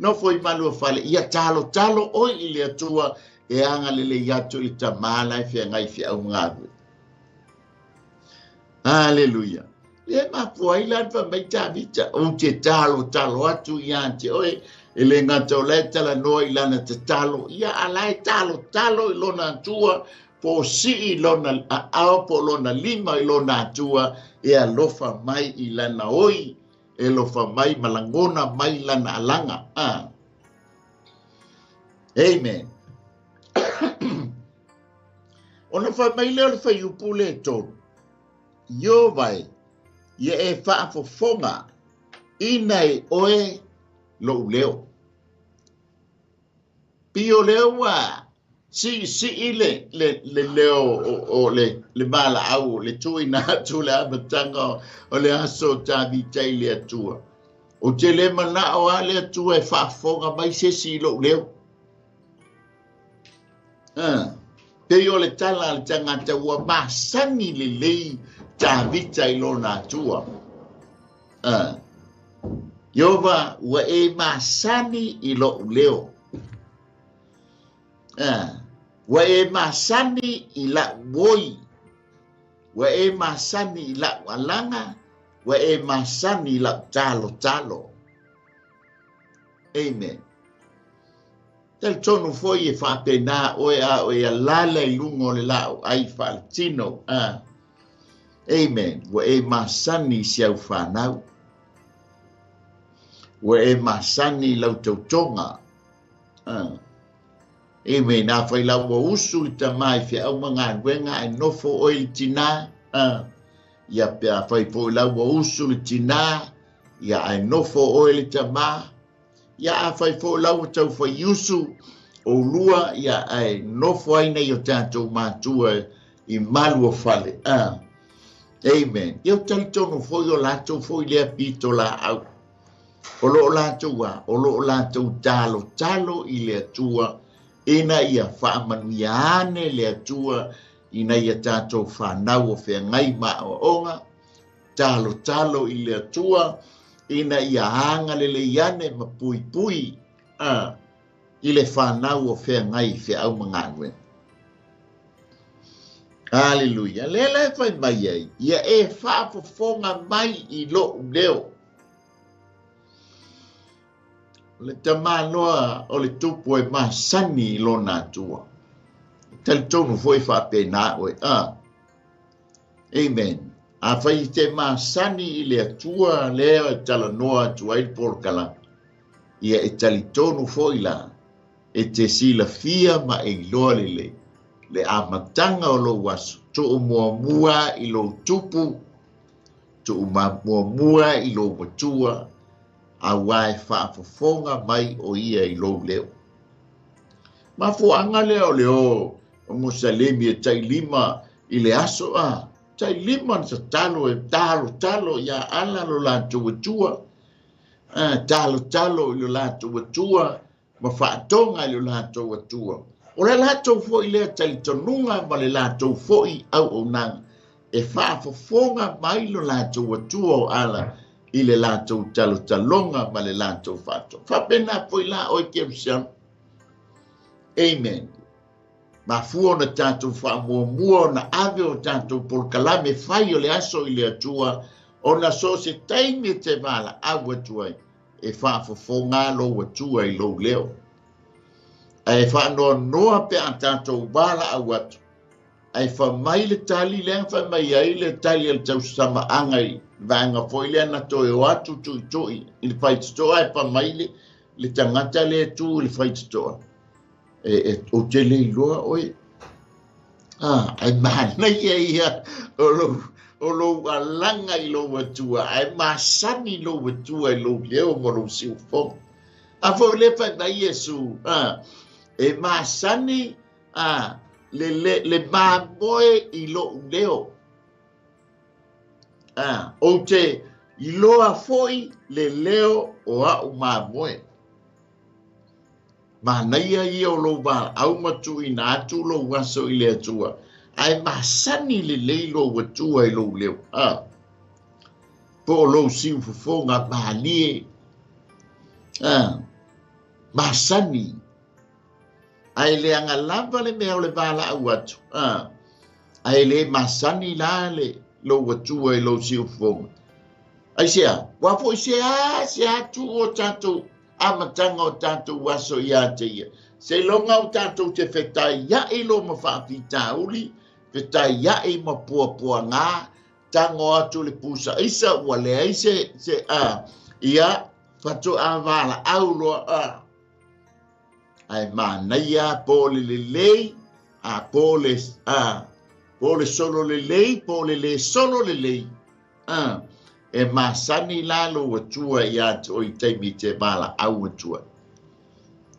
nofo i maluafale, ia talotalo oe i le Atua e agalelei atu i le tamā la e feagai i feau ma galuega. Aleluia! E mafua ai la fai mai Tavita, ou te talotalo atu iā te oe, e le gata o la e talanoa i lana tatalo, ia a la e talotalo i lona Atua, po o sii lona aao po o lona lima i lona Atua, e alofa mai i lana oi, e alofa mai ma lagona mai lana alaga. Ah. Amen. Ona fai mai lea o le fuaiupu le tolu, Ieova e, ia e faafofoga ina e oe lou leo. Pei o lea ua siisii le, le, le leo o, o le, le valaau, le tuuina atu le amataga o le aso o Tavita i le Atua. Ou te le manao lava le Atua e faafofoga mai se isi i lou leo. A, pei o le tala a le tagata ua masani lelei Tavita i lona Atua. A, Ieova, ua e masani i loʻu leo. A, ua e masani i laʻu oi. Ua e masani i laʻu alaga. Ua e masani i laʻu talotalo. Amen. Talitonu foi e faapena oe a o e alaala i luga o le laau ai faaletino. A. Amen. Ua e masani i si au fanau. Ua e masani i lau tautoga. A. Amen. Afai la ua usu le tama i feau ma galuega ae nofo oe i le tinā. A. Ia pe afai foi la ua usu le tinā, ia ae nofo oe le tama. Ia afai foi la ua taufaiusu oulua, ia ae nofo ai nai o tatou matua i malu o fale. A. Amen. Ia ou talitonu foi o latou foi lea pitolaau. O lo o latou a, o lo o latou talotalo i le Atua ina ia faamanuia ane le Atua ina ia tatou fanau o feagai ma aoaoga, talotalo i le Atua ina ia agalelei ane ma puipui a i le fanau o feagai i feau ma galuega. Aleluia. Lea la e fai mai ai, ia e faafofoga mai i lou leo. O le tamaloa o le tupu e masani i lona Atua. E talitonu foi faapena oe. A. Amen. Afai e te masani i le Atua lea e talanoa atu ai le polokalame, ia e talitonu foi la e te silafia ma e iloa lelei le amataga o lou aso, tuu muamua i lou tupu, tuu muamua i lou matua, aua e faafofoga mai o ia i lou leo. Mafuaaga lea o le o o Musalemi e tailima i le aso a tailima na tatalo e talotalo ia Allah lo latou Atua, a talotalo i lo latou Atua ma faatoga i lo latou Atua. O le latou foi lea talitonuga ma le latou foi auaunaga e faafofoga mai lo latou Atua o Allah i le latou talotaloga ma le latou faatoga. Faapena foi la oe Kerisiano. Amen. Mafua ona tatou faamuamua ona ave o tatou polokalame fai o le aso i le Atua, ona so o se taimi e te valaau atu ai, e faafofoga lou Atua i lou leo. Ae faanoanoa pe a tatou valaau atu, ae fai mai le tali lea na fai mai ai le tali a le tausamaaga i le vaega foi lea na toe o atu tuitui i le faitotoa, ae fai mai le tagata lea e tu i le faitotoa, e ou te le iloa oe. Ah, ae manaia ia o lou alaga i lou Atua, ae masani lou Atua i lou leo ma lou siufofoga. A foi le fai mai Iesu, ah, e masani ah, le mamoe i lou leo. Ah, ou te iloa foi le leo o au mamoe. Manaia ia o lou valaau ma tuuina atu lou aso i le Atua, ae masani lelei lou Atua i lou leo. Ah, po o lou siufofoga malie. Ah, masani. Ae leaga lava le mea o le valaau atu. Ah, ae le masani la le lou Atua i lou siufofoga. Aisea, ua foi se a se atu o tatou amataga o tatou aso ia te ia. Seiloga o tatou te fetaiai lo ma faafitauli, fetaiai ma puapuaga, tago atu le pusaisa ua leai se a ia faatoa valaau loa a. Ae manaia po o le lelei, a po o le a po o le solo lelei, po o le le solo lelei. A e masani la lou Atua ia te oe i taimi te valaau atu ai.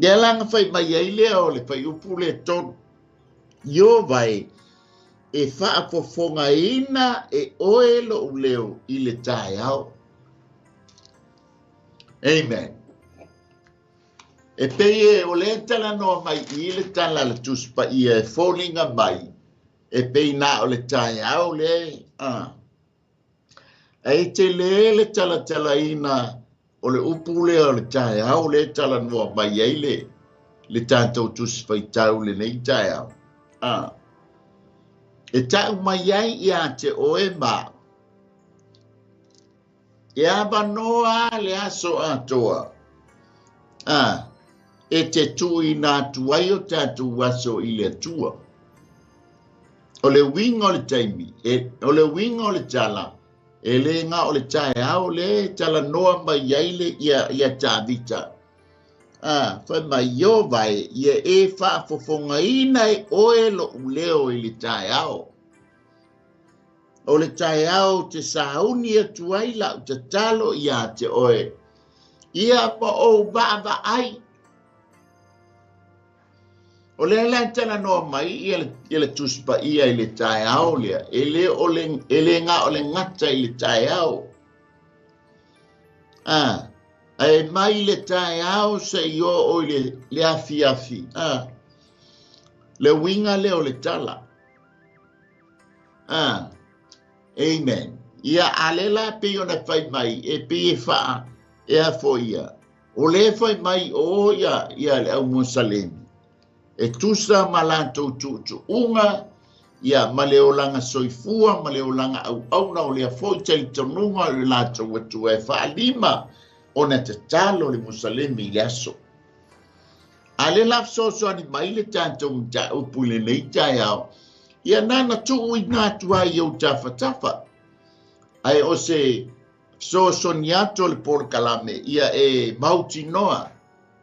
Ia la na fai mai ai lea o le faiupu le tolu. Ieova e, e faafofogaina e oe lou leo i le taeao. Amen. E pei e o lea talanoa mai i le tala a le Tusi Paia e foliga mai e pei na o le taeao lea. A. Ae tele le talatalaina o le upu lea o le taeao lea e talanoa mai ai le tatou Tusi Faitau lenei taeao. A. E tau mai ai ia te oe ma au. E avanoa le aso atoa. A. e te tuuina atu ai o tatou aso i le Atua. O le uiga o le taimi, e, o le uiga o le tala, e le ga o le taeao lea e talanoa mai ai le, ia, ia Tavita. A, fai mai, Ieova e, ia e faafofogaina e oe lo'u leo i le taeao. O le taeao ou te sauni atu ai la'u tatalo iā te oe, ia ma ou vaavaai. O lea la e talanoa mai ia le, ia le Tusi Paia i le taeao lea, e le, o le, e le ga o le gata i le taeao. A, ae mai le taeao se'i oo i le, le afiafi. A, le uiga lea o le tala. A, amen. Ia, a lea la pei ona fai mai, e pei e faa, e a foi ia. O lea e fai mai o ia, ia le au Musalemi, e tusa ma latou tuutuuga, ia, ma le olaga soifua, ma le olaga auauna o lea foi talitonuga o le latou Atua e faalima ona tatalo le Musalemi i le aso. A lea la fesoasoani mai le tatou mataupu i lenei taeao, ia na na tuuina atu ai i ou tafatafa. Ae o se fesoasoani atu o le polokalame, ia e mautinoa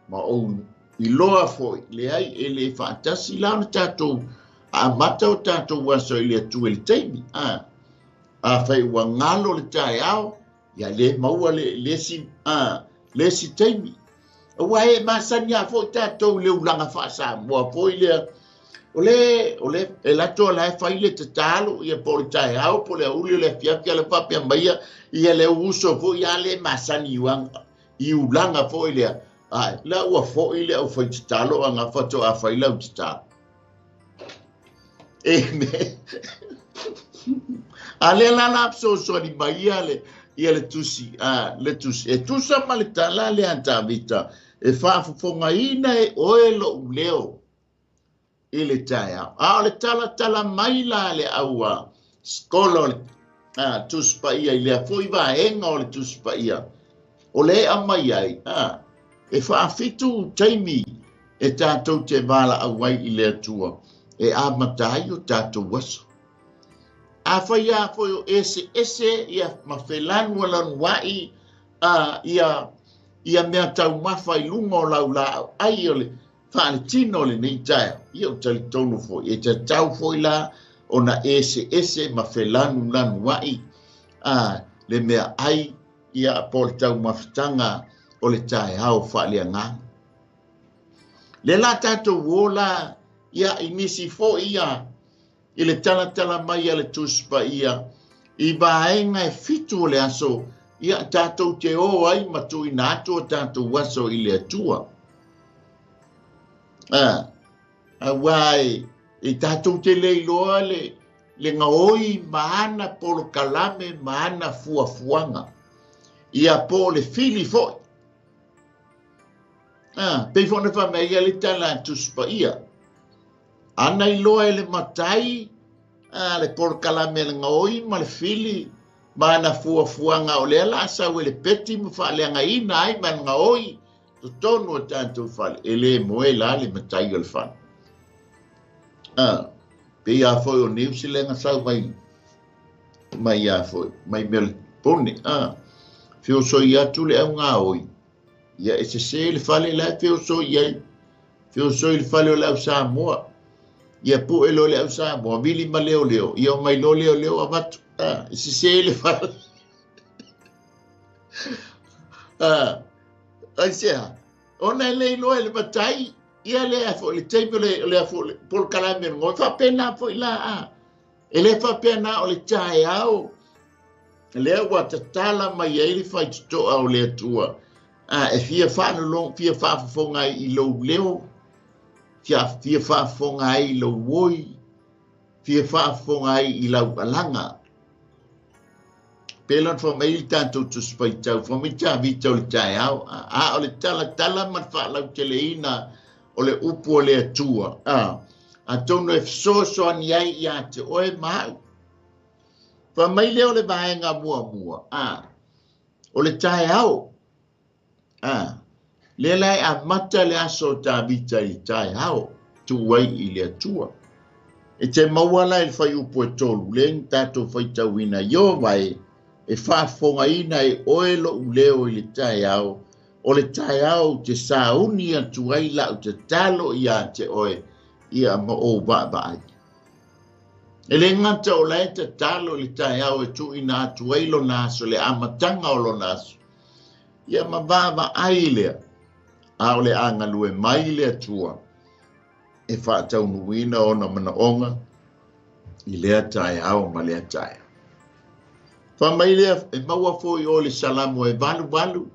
ma ou iloa foi, leai e le faatasi la ona tatou amata o tatou aso i le Atua i le taimi. A, afai ua galo le taeao, Ia le maua le, le isi, a, le isi taimi. Aua e masani lava foi tatou i le ulaga faa-Samoa foi lea. O le, o le, e lato la e fai le tatalo, ia po o le taeao, po o le aoauli, o le afiafi, a le faapea mai ia, ia le uso foi a le masani i uaga, i ulaga foi lea. Ai, la ua foi le aufai tatalo a gafa faatoa fai lau tatalo. Amen. A lea la la fesoasoani mai ia le, ia le tusi, a, le tusi. E tusa ma le tala lea a Tavita, e faafofogaina e oe lo'u leo i le taeao. A o le talatala mai la a le au a skola o le a, Tusi Paia i lea foi vaega o le Tusi Paia, o lea e aumai ai, a, e faafitu taimi e tatou te valaau ai i le Atua e amata ai o tatou aso. Afai lava foi o eseese ia ma felanualanuai a ia ia mea taumafa i luga o lau laau ai o le faaletino o lenei taeao, ia ou talitonu foi e tatau foi la ona eseese ma felanulanuai a le mea ai ia po o le taumafataga o le taeao faaleagaga. Lea la tatou o la ia i nisi foi ia i le talatala mai a le Tusi Paia i vaega e fitu o le aso ia tatou te o ai ma tuuina atu o tatou aso i le Atua. A, aua e, e tatou te le iloa le, le gaoi ma ana polokalame ma ana fuafuaga. Ia po o le fili foi. A, pei foi ona fai mai ia le tala a Tusi Paia. Ana iloa e le matai a le polokalame a le gaoi ma le fili ma ana fuafuaga o lea la a sau e le peti ma faaleagaina ai ma le gaoi totonu o tatou fale, e le moe la le matai o le fale. A, pei a foi o Niu Silenga sau mai mai a foi, mai Melbourne, a, feosoi atu le au gaoi. Ia e sese le fale la e feosoi ai. Feosoi le fale o le au Samoa. Ia pue loa le au Samoa, vili ma leoleo, ia omai loa leoleo avatu. Ah, e sese le fale. Ah, aisea? Ona e le iloa e le matai, ia lea foi le taimi o le, o le, foi, le polokalame o le gaoi. Faapena foi la, ah. E le faapea na o le taeao lea ua tatala mai ai le faitotoa o le Atua, a e fia faalologo, fia faafofoga ai i lou leo, fia, fia faafofoga ai i lou oi, fia faafofoga ai i lau alaga. Pei ona fai mai le tatou Tusi Faitau, fai mai Tavita o le taeao, a, a o le talatala ma le faalauteleina o le upu o le Atua, a, atonu e fesoasoani ai ia te oe ma au. Fai mai lea o le vaega muamua, a, o le taeao, a, Lea la e amata le aso o Tavita i le taeao, tuu ai i le Atua. E te maua la i le fuaiupu e 3, lea na tatou faitauina, Ieova e, e faafofogaina e oe lou leo i le taeao, o le taeao ou te sauni atu ai lau tatalo ia te oe, ia ma ou vaavaai. E le gata o la e tatalo i le taeao e tuuina atu ai lona aso, le amataga o lona aso, ia ma vaavaai lea, a o le a galue mai le Atua e faataunuuina ona manaoga i lea taeao ma lea taeao. Fai mai lea, e maua foi o le Salamo e 88,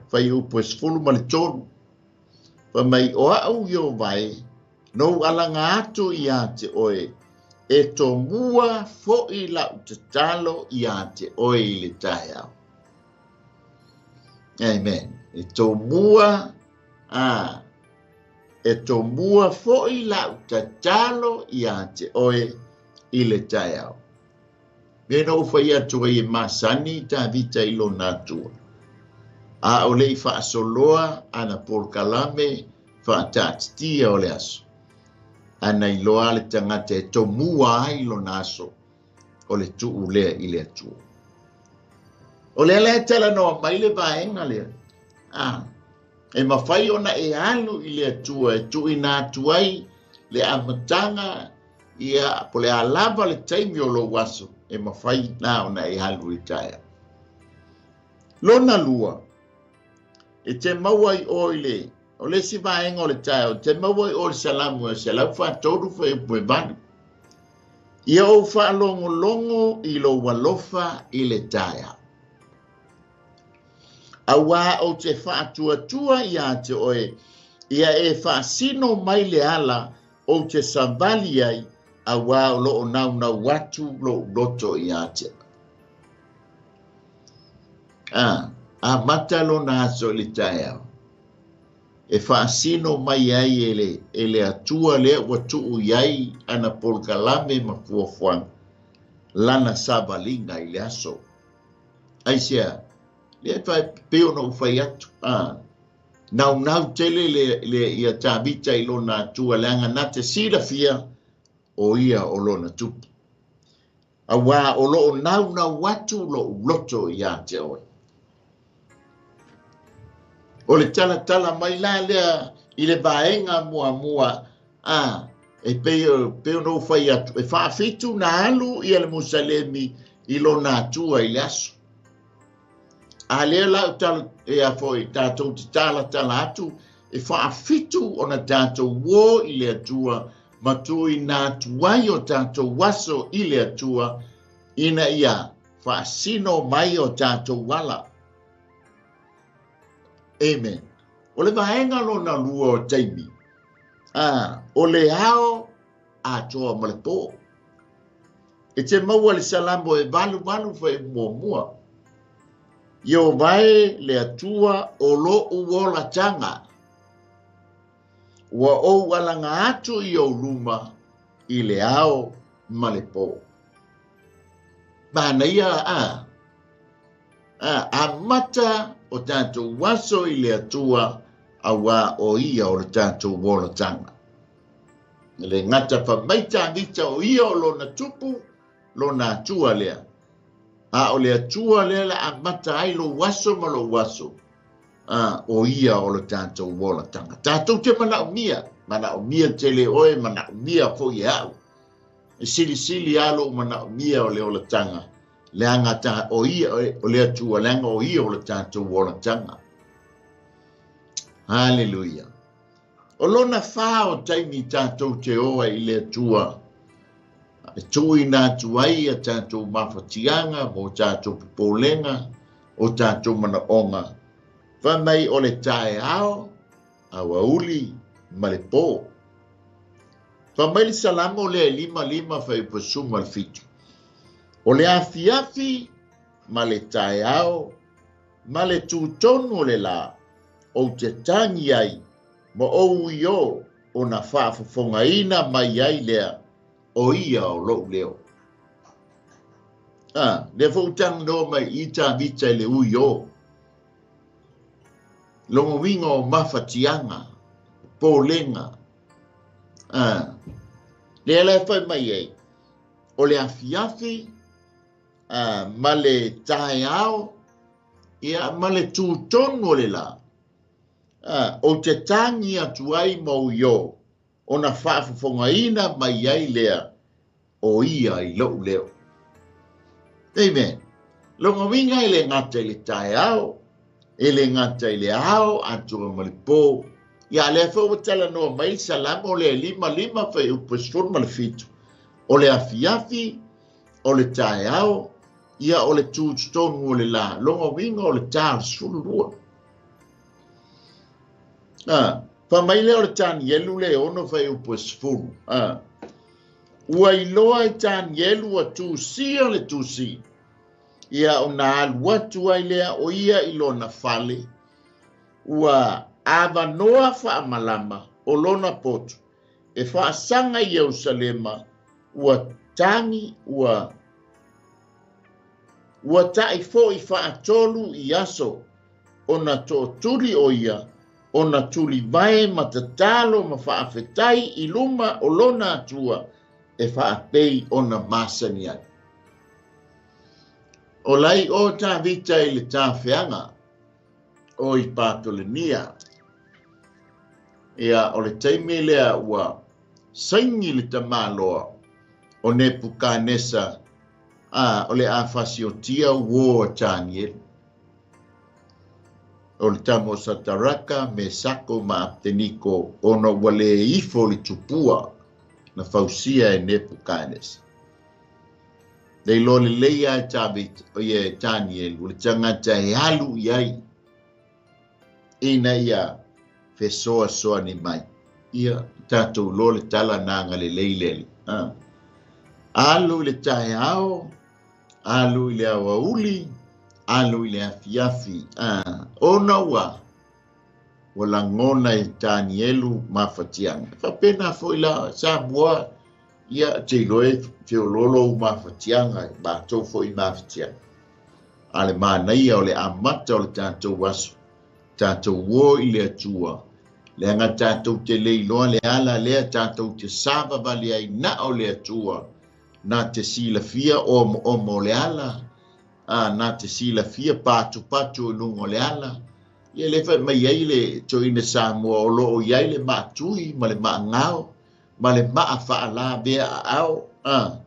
fuaiupu e 13. Fai mai, o au Ieova e, nou alaga atu ia te oe, e tomua foi lau tatalo ia te oe i le taeao. Amen. E tomua, e tomua foi lau tatalo ia te oe i le taeao. Me na ou fai atu ai e masani Tavita i lona Atua. A o le i faasoloa ana polokalame faataatitia o le aso. Ana iloa le tagata e tomua ai lona aso o le tuu lea i le Atua. O lea la e talanoa mai le vaega lea. E mafai ona e alu i le Atua e tuuina atu ai le amataga ia po le a lava le taimi o lou aso e mafai na ona e alu i le taeao. Lona lua, e te maua i o i le, o le isi vaega o le taeao, e te maua i o le Salamo e 143 fuaiupu e 8. Ia ou faalogologo i lou alofa i le taeao. Auā ou te faatuatua ia te oe, ia e faasino mai le ala ou te savali ai, auā o loo naunau atu lou loto ia te oe. Amata lona aso i le taeao. E faasino mai ai e le Atua lea ua tuu i ai ana polokalame ma fuafuaga, lana savaliga i le aso. Aisea, lea e pei ona ou fai atu, naunau tele le ia Tavita i lona Atua, leaga na te silafia o ia o lona tupu. Auā o loo naunau atu lou loto ia te oe. O le talatala mai la lea i le vaega muamua, e pei ona ou fai atu, e faafitu na alu ia le Musalemi i lona Atua i le aso. A lea la o tala, e a foi, tatou te talatala atu, e faafitu ona tatou o i le Atua, ma tuuina atu ai o tatou aso i le Atua, ina ia faasino mai o tatou ala. Amen. O le vaega lona lua o taimi, o le ao atoa ma le pō. E te maua le Salamo e 88 fai muamua. Ieova e le Atua o lou olataga. Ua ou alaga atu i ou luma i le ao ma le pō. Manaia amata o tatou aso i le Atua, auā o ia o le tatou olataga. Le gata fai mai Tavita o ia o lona tupu, lona Atua lea. A o le Atua lea la amata ai lou aso ma lou aso, o ia o le tatou olataga. Tatou te manaomia, manaomia tele oe, manaomia foi e au. E silisili a lou manaomia o le olataga, leaga ta, o ia o le Atua, leaga o ia o le tatou olataga. Haleluia. O lona whā o taimi tatou te oa i le Atua, e tuuina atu ai a tatou mafatiaga mo tatou popolega, o tatou manaoga. Fai mai o le taeao, aoauli ma le pō. Fai mai le Salamo lea e 55 fuaiupu 17. O le afiafi ma le taeao ma le tutonu o le la, ou te tagi ai ma ou io ona faafofogaina mai ai lea o ia o lou leo. Lea foi talanoa mai i Tavita i le ui o. Lona uiga o mafatiaga, popolega. A, lea la e fai mai ai, o le afiafi a, ma le taeao, ia, ma le tutonu o le lā, a, ou te tagi atu ai ma ou iō, ona faafofogaina mai ai lea o ia i lou leo. Amen. Lona uiga e le gata i le taeao, e le gata i le ao atoa ma le po. Ia, a lea foi ua talanoa mai le Salamo lea e 5, 5 fuaiupu e 17, o le afiafi, o le taeao, ia o le tu totonu o le la. Lona uiga o le ta o le 12. A, fai mai lea o le Tanielu le 6 fuaiupu e 10. A, ua iloa e Tanielu ua tusia le tusi, ia ona alu atu ai lea o ia i lona fale, ua avanoa faamalama o lona potu e faasaga i Ierusalema, ua tagi, ua ua taʻi foi faatolu i aso ona tootuli o ia, ona tulivae ma tatalo ma faafetai i luma o lona Atua e faapei ona masani ai. O lai o Tavita i le tafeaga o i Patolenia. Ia, o le taimi lea ua saini le tamaloa o Nepukanesa, a, o le a fasiotia uō a Tanielu. O le tama o Sataraka, Mesako ma Apteniko, ona ua le ifo le tupua na fausia e Nepukanesa. Le iloa lelei lava e Tavita, o ia e Tanielu, o le tagata e alu i ai ina ia fesoasoani mai. Ia, tatou iloa le tala na agalelei le Alii. A. Alu i le taeao, alu i le aoauli, alu i le afiafi. A. Ona ua, ua lagona e Tanielu mafatiaga. E faapena foi la Samoa, ia, te iloa e feoloolo ou mafatiaga, e matou foi mafatiaga. A le manaia o le amata o le tatou aso, tatou o i le Atua, leaga tatou te le iloa le ala lea tatou te savavali ai na o le Atua, na te silafia omoomo o le ala, a na te silafia patupatu i luga o le ala. Ia le fai mai ai le toeaina Samoa o lo o i ai le maatui ma le maagao ma le maa faalavea aao, a,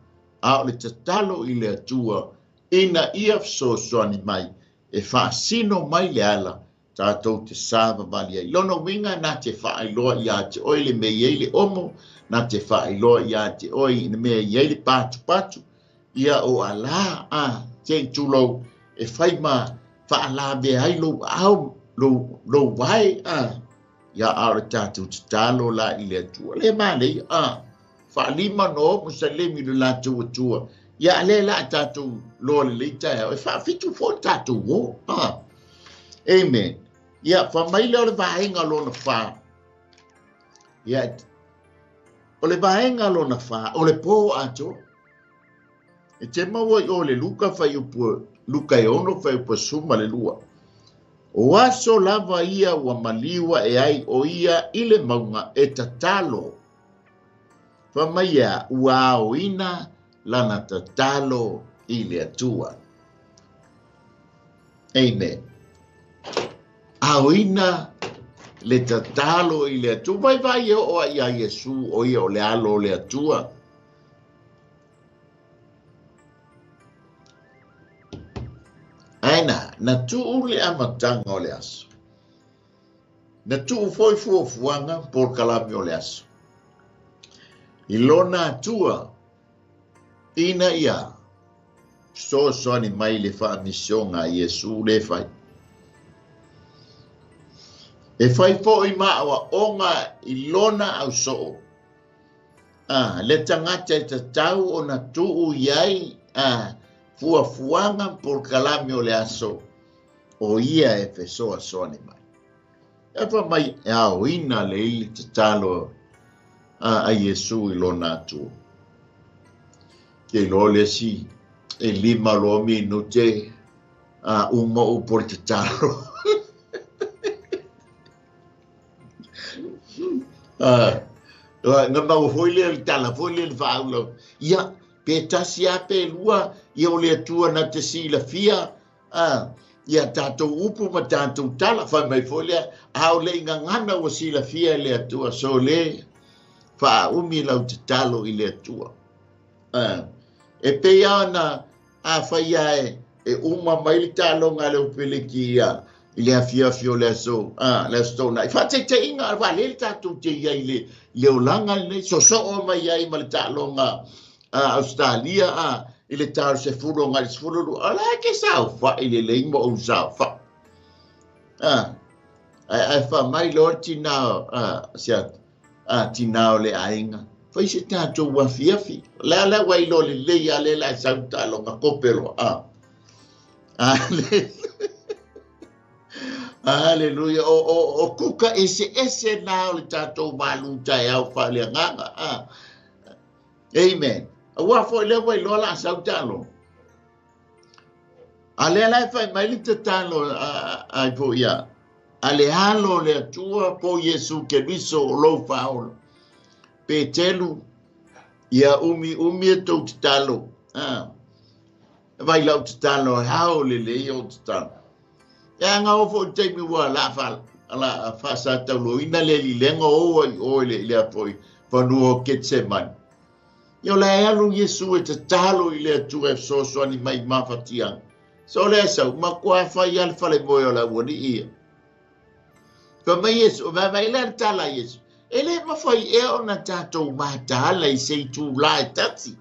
a o le tatalo i le Atua ina ia fesoasoani mai e faasino mai le ala tatou te savavali ai. Lona uiga na te faailoa iā te oe le mea i ai le omo, na te faailoa iā te oe i le mea i ai le patupatu, ia o alā, a, se i tulou, e fai ma faalavea ai lou aao, lou, lou vae, a, ia a o le tatou tatalo la i le Atua. Le manaia, a, faalima no ma salemi le latou Atua. Ia a lea la a tatou loa lelei taeao, e faafitu foi le tatou o. A. Amen. Ia, fai mai lea o le vaega lona fa. Ia, o le vaega lona fa, o le pō atoa. E te maua i o le Luka fuaiupu, Luka e 6 fuaiupu 12. O aso lava ia ua maliu aʻe ai o ia i le mauga e tatalo. Fai mai ia ua aoina lana tatalo i le Atua. Amen. Aoina le tatalo i le Atua. Vaivai e oo ai iā Iesu, o ia o le alo o le Atua. Ae na, na tuu le amataga o le aso. Na tuu foi fuafuaga polokalame o le aso i lona Atua ina ia fesoasoani mai le faamisioga a Iesu le fai. E fai foi ma aoaoga i lona ausoo, a, le tagata e tatau ona tuu i ai a fuafuaga polokalame o le aso o ia e fesoasoani mai. E fai mai e aoina le ili tatalo a, a Iesu i lona Atua. Ke iloa le isi e lima loa minute a uma upu o le tatalo. Na maua foi lea le tala foi lea le faaula. Ia, pe tasi lava pe lua, ia o le Atua na te silafia, ia tatou upu ma tatou tala. Fai mai foi lea, a o le i gagana ua silafia e le Atua, so le faaumi lau tatalo i le Atua. E pei lava ona afai lava e uma mai le taaloga a le Ofeleki ia i le afiafi o le aso, le Aso Toonai. Faataitaiga, aua lea le tatou te i ai i le olaga lenei, sosoo mai ai ma le taaloga a Ausetalia i le ta o le 10 agai i le 12, o la e te saofai lelei ma ou saofai. Ae fai mai loa le tina, tina o le aiga, fai se tatou afiafi. O le a la ua iloa lelei lava lea la e sau le taaloga kope loa. Aleluia. O kuka eseese na o le tatou malu taeao faaleagaga. Amen. Aua foi lea ua iloa la sau taaloga. A lea la e fai mai le tatalo ai foi ia. A le alo o le Atua po Iesu Keriso o lou faaola. Petelu, ia umi umi e tou tatalo. Vai lau tatalo e ao lelei o tatalo. E aga o foi taimi ua la fa la faasatauloina le lilega o ai o i le lea foi fanua o Ketsemane. Ia o le a alu Iesu e tatalo i le Atua e fesoasoani mai i mafatiaga. So lea sau, matua fai lava le falemoe o le aualii ia. Fai mai Iesu, vaavaai la le tala a Iesu, e le mafai ea ona tatou mataala i se itulā e tasi.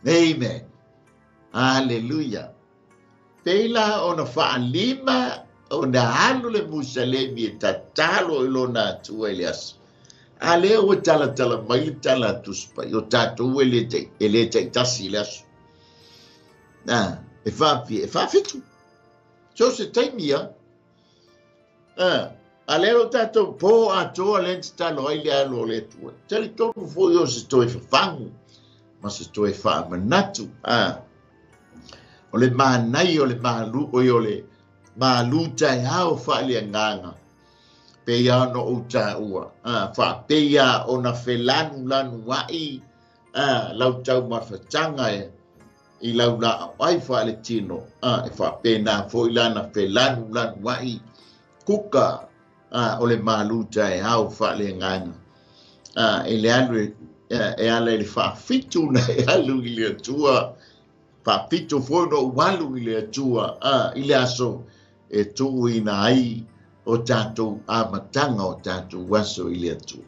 Amen. Hallelujah. Pei la ona faalima ona alu le Musalemi e tatalo i lona Atua i le aso. A lea ua talatala mai le tala a Tusi Paia, o tatou e le taitasi i le aso. E faafia, e faafitu. So se taimi ia. A lea o tatou po atoa lea tatalo ai le alo o le Atua. Talitonu foi o se toe fafagu ma se toe faamanatu. O le manai o le malu, o le malu taeao faaleagaga. Pei ona ou taua. Faapeia ona felanulanu ai lau taumafataga e i lau laau ai faaletino. E faapena foi lana felanulanu ai kuka o le malu taeao faaleagaga. E le alu e ala i le faafitu na e alu i le Atua. Faafitu foi na ou alu i le Atua i le aso e tuuina ai o tatou amataga o tatou aso i le Atua.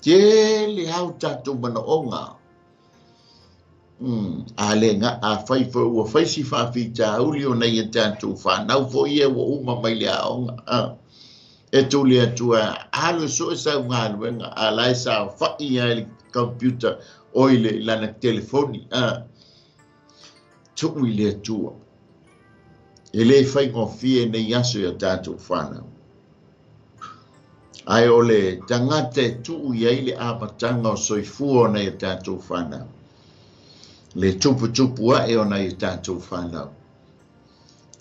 Tele au tatou manaoga. A le a fai foi ua fai si faafitauli o nei e tatou whanau foi e ua uma mai le aoga. E tū le Atua, alu e soe sau galuega, a la e saofai ai le computer o i le lana telefoni. Tuu i le Atua. E le faigofie nei aso i a tatou whanau. Ai o le tagata e tuu i ai le amataga o soifua o nai a tatou whanau. Le tuputupu ae o nai a tatou whanau.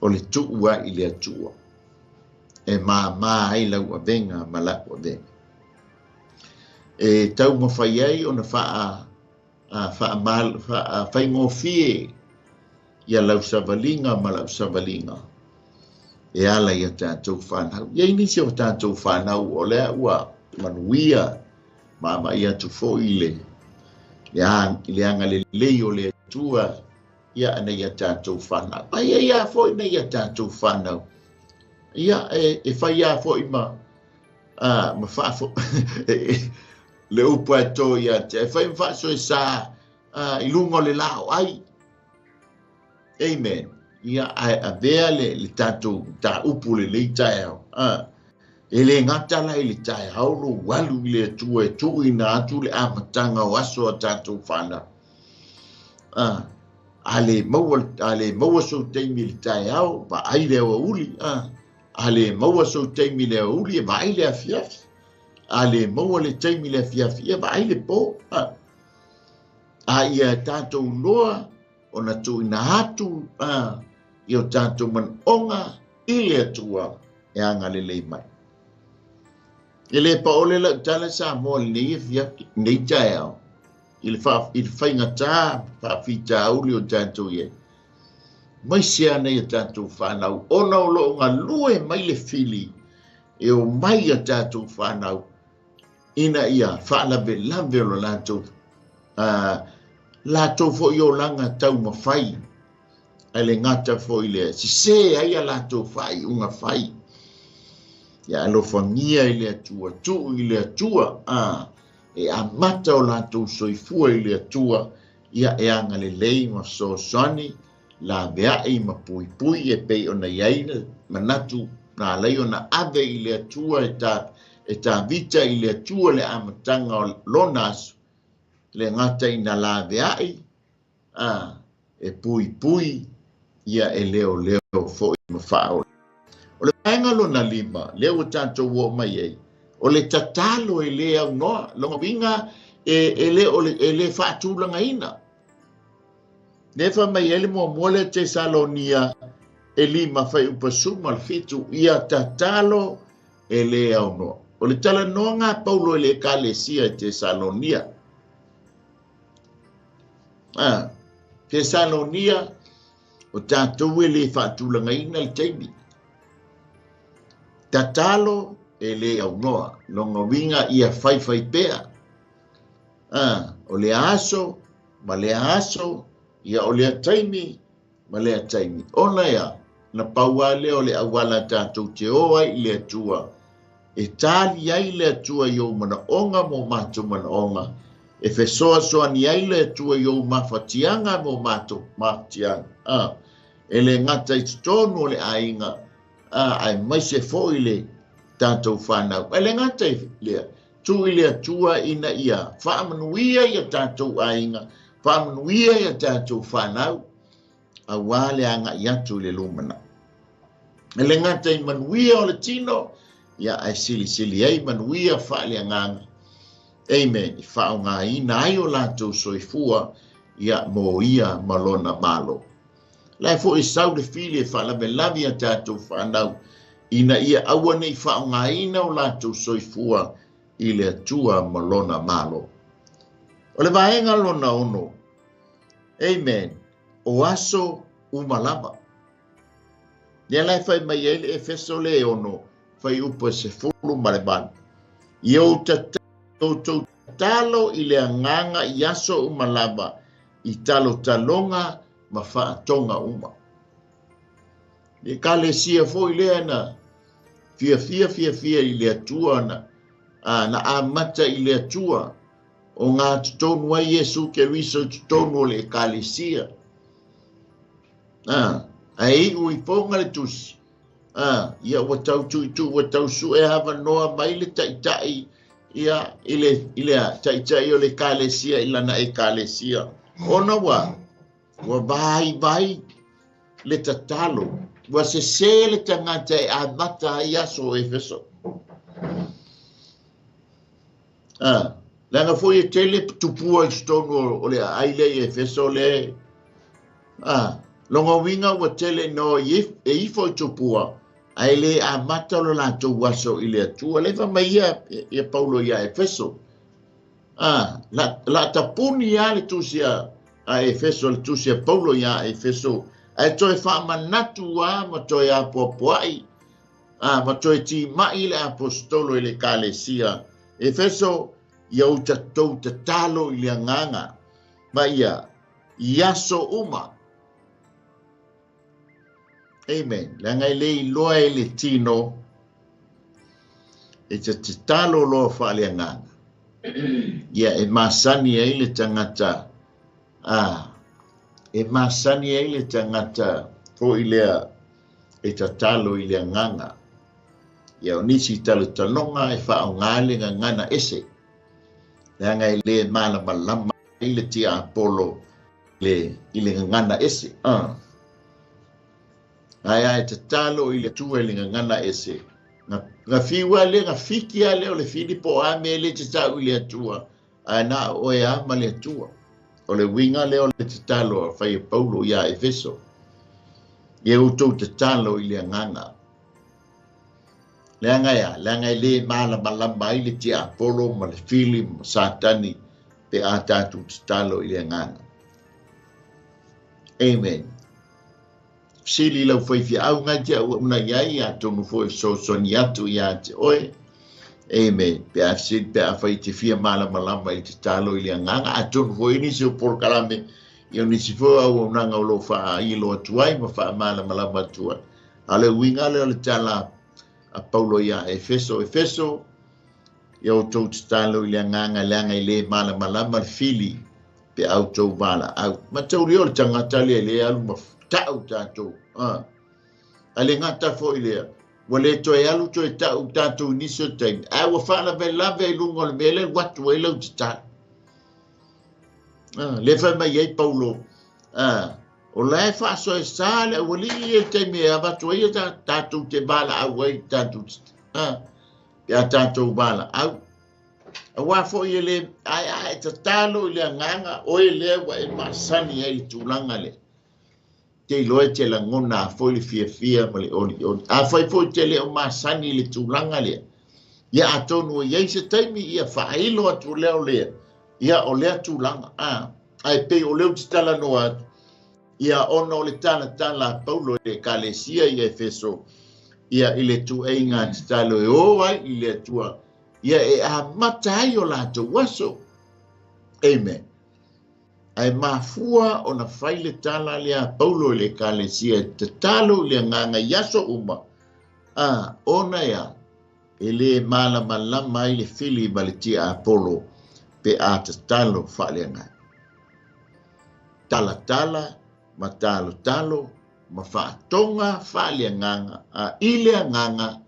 O le tuu ai i le Atua. E māmā ai lau avega ma lau avega. E taumafai ai ona faafaigofie ia lau savaliga ma lau savaliga e ala i a tatou whanau. Ia i nisi o tatou whanau o lea ua manuia maama'i atu foi i le agalelei o le Atua ia nei a tatou whanau. Ai ia foi nei a tatou whanau. Ia e fai a foi ma ma faafo le upu e tō ia te e fai ma faasoesa i luga o le lao ai. Amen. Ia ae avea le tatou tāupu lelei taeao. E le gata la i le taeao lou alu i le Atua e tuuina atu le amataga o aso a tatou whanau. A le maua sou taimi i le taeao, vaai le aoauli. A le maua sou taimi i le aoauli, e vaai le afiafi. A le maua le taimi i le afiafi, e vaai le po. A ia tatou loa ona tuuina atu i o tatou manaoga i le Atua. e agalelei mai. E le paole lau tala Samoa i lenei afiafi, lenei taeao, i le, fa, i le faigata faafitauli o tatou i ai. Maise ana i a tatou whanau, ona o loo galue mai le fili e o mai a tatou whanau, ina ia faalavelave o lo latou, latou foi olaga taumafai, ae le gata foi i lea, sesē ai a latou faaiuga fai. Ia alofagia i le Atua, tuu i le Atua, a, e amata o latou soifua i le Atua, ia e agalelei ma fesoasoani, laveai ma puipui e pei ona i ai le manatu na ala ai ona ave i le Atua e ta, e Tavita i le Atua le amataga o lona aso, le gata ina laveai, a, e puipui, ia e leoleo foi ma faaola. O le vaega lona lima, lea ua tatou oo mai ai, o le tatalo e le aunoa, lona uiga e, e le, o le, e le faatulagaina. Lea fai mai ai le muamua lea Tesalonia e lima fuaiupu 17, ia tatalo e le aunoa. O le talanoaga a Paulo i le ekalesia i Tesalonia. A, Tesalonia, o tatou e le faatulagaina le taimi. Tatalo e le aunoa, lona uiga ia faifai pea. A, o lea aso ma lea aso, ia o lea taimi ma lea taimi. Ona ea, na pau lava lea o le auala tatou te o ai i le Atua, e tali ai le Atua i ou manaoga ma o matou manaoga, e fesoasoani ai le Atua i ou mafatiaga ma o matou mafatiaga, a, e le gata i totonu o le aiga, a, aemaise foi le tatou fanau. E le gata i lea, tuu i le Atua ina ia faamanuia i o tatou aiga, faamanuia i o tatou fanau, aua le agai atu i le lumanai. E le gata i manuia o le tino, ia ae silisili ai manuia faaleagaga. Amen. I faaaogaina ai o latou soifua, ia mo ia ma lona Malo. La e foi sau le fili e faalavelave i a tatou fanau, ina ia aua ne i faaaogaina o latou soifua i le Atua ma lona Malo. O le vaega lona ono, amen, o aso uma lava. Lea la e fai mai ai le Efeso le e ono, fuaiupu e 18. Ia outou tatalo i le agaga i aso uma lava, i talotaloga ma faatoga uma. Le ekalesia foi lea na fiafia fiafia i le Atua na, a, na amata i le Atua o ngā totonu ai Iesu Keriso i totonu o le ekalesia. A, ae iu i ponga le tusi. A, ia ua tau tuitui, ua tau sue avanoa mai le taitai ia i le, i le taitai o le ekalesia i lana ekalesia. Ona ua, ua vaivai le tatalo, ua sesē le tagata e amata ai aso o Efeso. A, leaga foi e tele tupua i totonu o le aai lea i Efeso le, a, lona uiga ua tele ina o e ifo i tupua, ae le amata lo latou aso i le Atua. Lea fai mai ia, ia Paulo ia Efeso. A, la, la tapuni lava le tusi a, a Efeso, le tusi a Paulo ia Efeso, ae toe faamanatu lava ma toe apoapoai, a, ma toe timai le aposetolo i le ekalesia Efeso, ia outou tatalo i le agaga, ma ia i aso uma. Amen. Leaga e le iloa e le tino e te tatalo loa faaleagaga. Ia e masani ai le tagata a e masani ai le tagata foi lea e tatalo i le agaga. Ia o nisi talotaloga e faaaoga le gagana ese. Leaga e le malamalama ai le tiapolo le, i le gagana ese. Ae a e tatalo i le Atua i le gagana ese. Na, na fiu a lea, na fiki a lea o le fili po o a mea e le tatau i le Atua, ae na o oe a ma le Atua. O le uiga lea o le tatalo a fai e Paulo iā Efeso. Ia outou tatalo i le agaga. Leaga e a? Leaga e le malamalama ai le tiapolo ma le fili ma Satani pe a tatou tatalo i le agaga. Amen. Fesili i lau faifeau ngai te auauna i ai, atonu foi e fesoasoani atu ia te oe. Amen. Pe a fesili, pe afai e te fia malamalama i le tatalo i le agaga, atonu foi nisi o polokalame, ia o nisi foi o auaunaga o lo o faailo atu ai ma faamalamalama atu ai. A o le uiga lea o le tala a Paulo iā Efeso, Efeso, ia outou tatalo i le agaga leaga e le malamalama le fili pe a outou valaau. Mataulia o le tagata lea e le alu ma ta'u tatou. A. A le gata foi lea, ua le toe alu toe ta'u tatou i nisi o taimi, ae ua faalavelave i luga o le mea lea e alu atu ai lau tatalo. A, lea fai mai ai Paulo, a, o la e faasoesa le aualii ia i le taimi e avatu ai tatou te valaau ai tatou, a, pe a tatou valaau. Aua foi e le ae a e tatalo i le agaga, oe lea ua e masani ai i le tulaga lea. Te iloa e te lagona foi le fiafia ma le olioli. Afai foi te le o masani i le tulaga lea, ia atonu e i ai se taimi ia faailo atu lea o lea, ia o lea tulaga. A, ae pei o lea ou te talanoa atu, ia ona o le talatala a Paulo i le Ekalesia i Efeso, ia i le tuuaiga tatalo e o ai i le Atua, ia e amata ai o latou aso. Amen. Ae mafua ona fai le tala lea a Paulo i le Ekalesia e tatalo i le agaga i aso uma, a, ona e a, e le malamalama ai le fili ma le tiapolo pe a tatalo faaleagaga. Talatala ma talotalo ma faatoga faaleagaga, a i le agaga,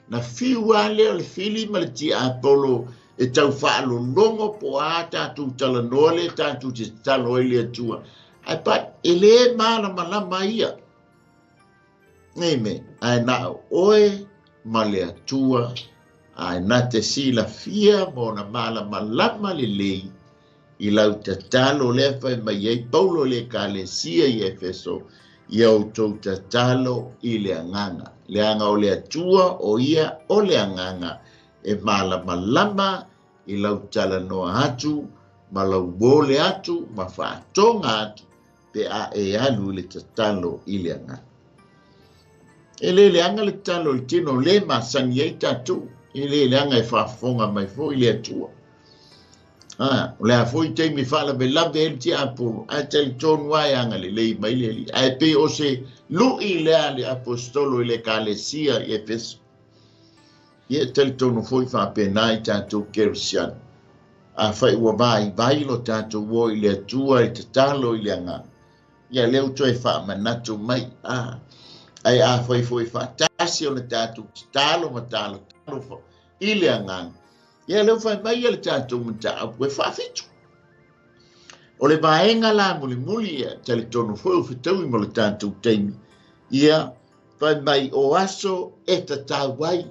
na fiu lava lea o le fili ma le tiapolo e tau faalologo po o a tatou talanoa lea tatou te tatalo ai i le Atua. Ae pa, e le malamalama ia. Amen. Ae na o oe ma le Atua, ae na te silafia ma ona malamalama lelei i lau tatalo lea fai mai ai Paulo i le Ekalesia i Efeso, ia outou tatalo i le agaga. Leaga o le Atua o ia o le agaga e malamalama i lau talanoa atu ma lau mole atu ma faatoga atu pe a e alu i le tatalo i le agaga. E le leaga le tatalo i le tino le masani ai tatou, e le leaga e faafofoga mai foi le Atua. A, o le a foi taimi faalavelave ai le tiapolo, ae talitonu lava e agalelei mai le Alii. Ae pei o se lu'i lea a le aposetolo i le Ekalesia i Efeso. Ia e talitonu foi faapena i tatou Kerisiano. Afai ua vaivai lo tatou o i le Atua i tatalo i le agaga, ia lea ua toe faamanatu mai. A, ae afai foi faatasi ona tatou tatalo ma talotalo i le agaga, ia lea ua fai mai le tatou mataupu e faafitu. O le vaega la mulimuli ia talitonu foi ua fetaui ma le tatou taimi, ia fai mai o aso e tatau ai.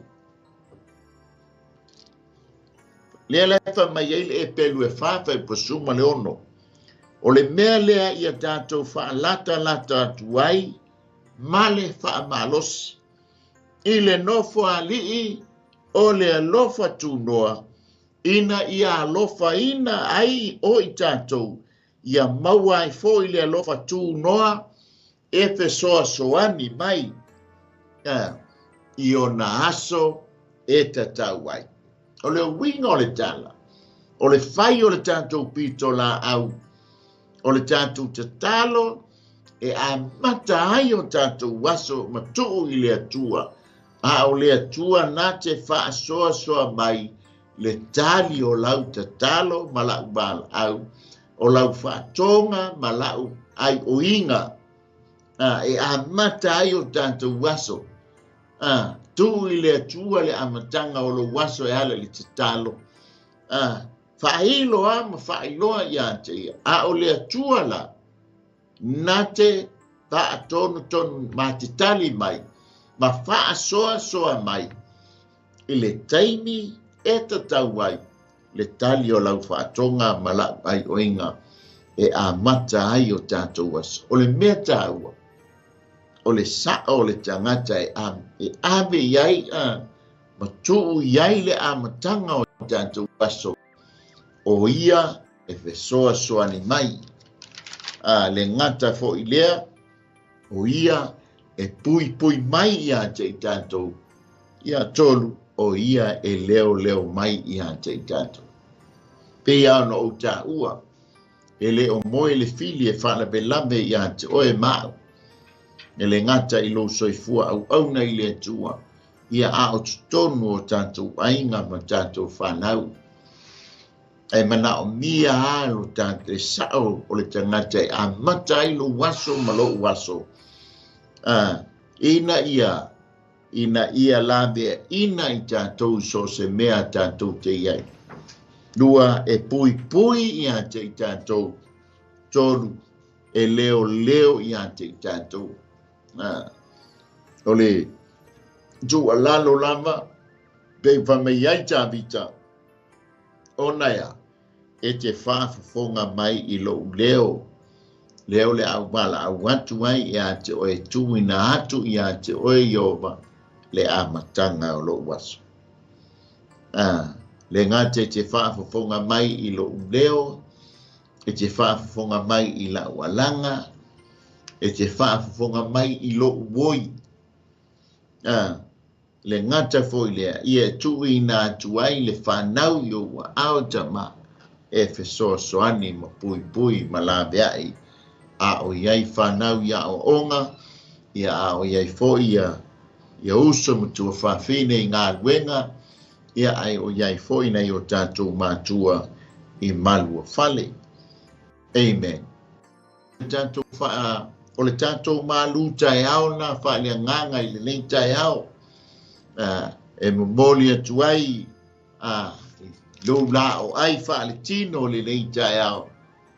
Lea la e fai mai ai le epelu e 4 fai pasu ma le 6. O le mea lea ia tatou faalatalata atu ai ma le faamalosi i le nofo alii o le alofa tunoa, ina ia alofaina ai o i tatou, ia maua ai foi le alofa tunoa e fesoasoani mai i ona aso e tatau ai. O le uiga o le tala, o le fai o le tatou pito laau, o le tatou tatalo e amata ai o tatou aso ma tuu i le Atua, a o le Atua na te faasoasoa mai le tali o lau tatalo ma lau valaau, o lau faatoga ma lau aioiga, e amata ai o tatou aso. Tuu i le Atua le amataga o lou aso e ala i le tatalo. Faailo ma faailoa ia te ia. A o le Atua la, na te faatonutonu ma te tali mai, ma faasoasoa mai i le taimi e tatau ai le tali o lau faatoga ma lau aioiga e amata ai o tatou aso. O le mea taua, o le sa'o o le tagata e ave i ai Ma tuu i ai le amataga o tatou aso, o ia e fesoasoani mai. A le gata foi lea, o ia e puipui mai ia te i tatou. Ia tolu, o ia e leoleo mai ia te i tatou. Pei lava ona ou taua, e le o moe le fili e faalavelave ia te oe ma au. E le gata i lou soifua auauna i le Atua, ia a o totonu o tatou aiga ma tatou fanau. E manaomia lava lo tatou sao o le tagata e amata ai lou aso ma lou aso, ina ia ina ia laveaina i tatou i so o se mea tatou te i ai. Lua, e puipui ia te i tatou. Tolu, e leoleo ia te i tatou. O le tuualalo lava, pei fai mai ai Tavita, ona ea, e te faafofoga mai i lou leo, lea o le a ou valaau atu ai ia te oe, tuuina atu ia te oe Ieova le amataga o lou aso. A, le gata e te faafofoga mai i lou leo, e te faafofoga mai i lau alaga, e te faafofoga mai i lou oi. A, le gata foi lea, ia e tuuina atu ai le fanau i ou aao tama, e fesoasoani ma puipui ma laveai, a o i ai fanau i aoaoga, ia a o i ai foi ia ia uso ma tuafafine i galuega, ia ae o i ai foi nai o tatou matua i maluafale. Amen. Tatou faa, o le tatou malu taeao na faaleagaga i lenei taeao, e momoli atu ai lou laoai faaletino o lenei taeao,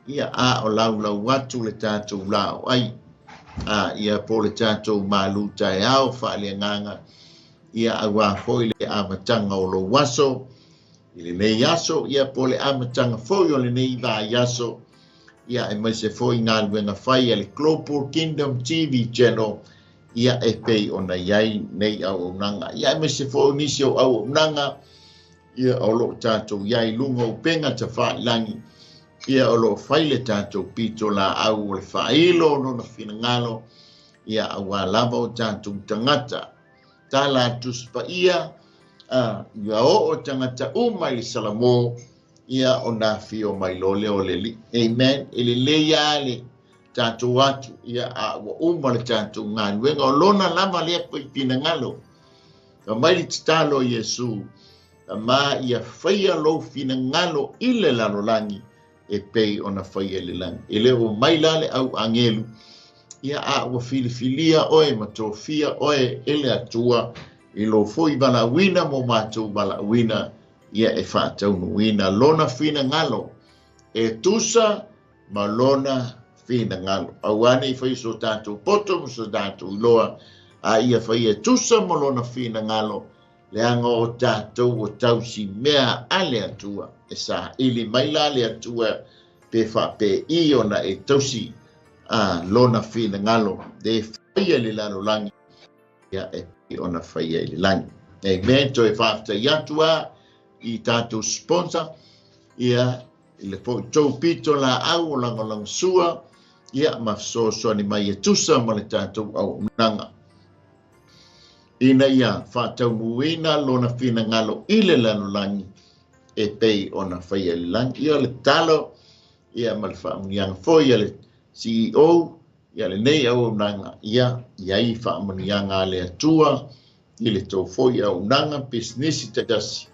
ia a o laulau atu le tatou laoai, ia po le tatou malu taeao faaleagaga, ia auā foi le amataga o lou aso i lenei aso, ia po le amataga foi o lenei vaiaso, ia aemaise foi galuega fai a le Global Kingdom TV Channel, ia e pei ona i ai nei auaunaga, ia aemaise foi o nisi o auaunaga, ia o loo tatou i ai i luga o upega tafailangi, ia o loo fai le tatou pito laau o le faailo o lona finagalo, ia auā lava o tatou tagata. Tala a Tusi Paia, ia oo tagata uma i le Salamo, ia ona afio mai loa lea o le Alii. Amen. E lelei lava le tatou atu, ia a ua uma le tatou galuega, o lona lava lea foi finagalo. Fai mai le tatalo a Iesu, Tama ia faia lou finagalo i le lalolagi e pei ona faia i le lagi. E le o mai la le au agelu, ia a ua filifilia oe ma tofia oe e le Atua i lou foi valaauina mo matou valaauina, ia e faataunuuina lona finagalo e tusa ma lona finagalo. Aua ne i faia so tatou poto ma so tatou iloa, a ia faia e tusa ma lona finagalo, leaga o tatou ua tausimea a le Atua. E saili mai la le Atua pe faapei ona e tausi a lona finagalo le faia i le lalolagi, ia e pei ona faia i le lagi. Amen. Toe faafetai atu a i tatou sponsor, ia i le foi tou pito laau o lagolagosua, ia ma fesoasoani mai e tusa ma le tatou auaunaga, ina ia faataunuuina lona finagalo i le lalolagi e pei ona faia i le lagi. Ia o le tatalo, ia ma le faamanuiaga foi a le CEO, ia lenei auaunaga, ia i ai faamanuiaga a le Atua i le tou foi auaunaga pisinisi taitasi,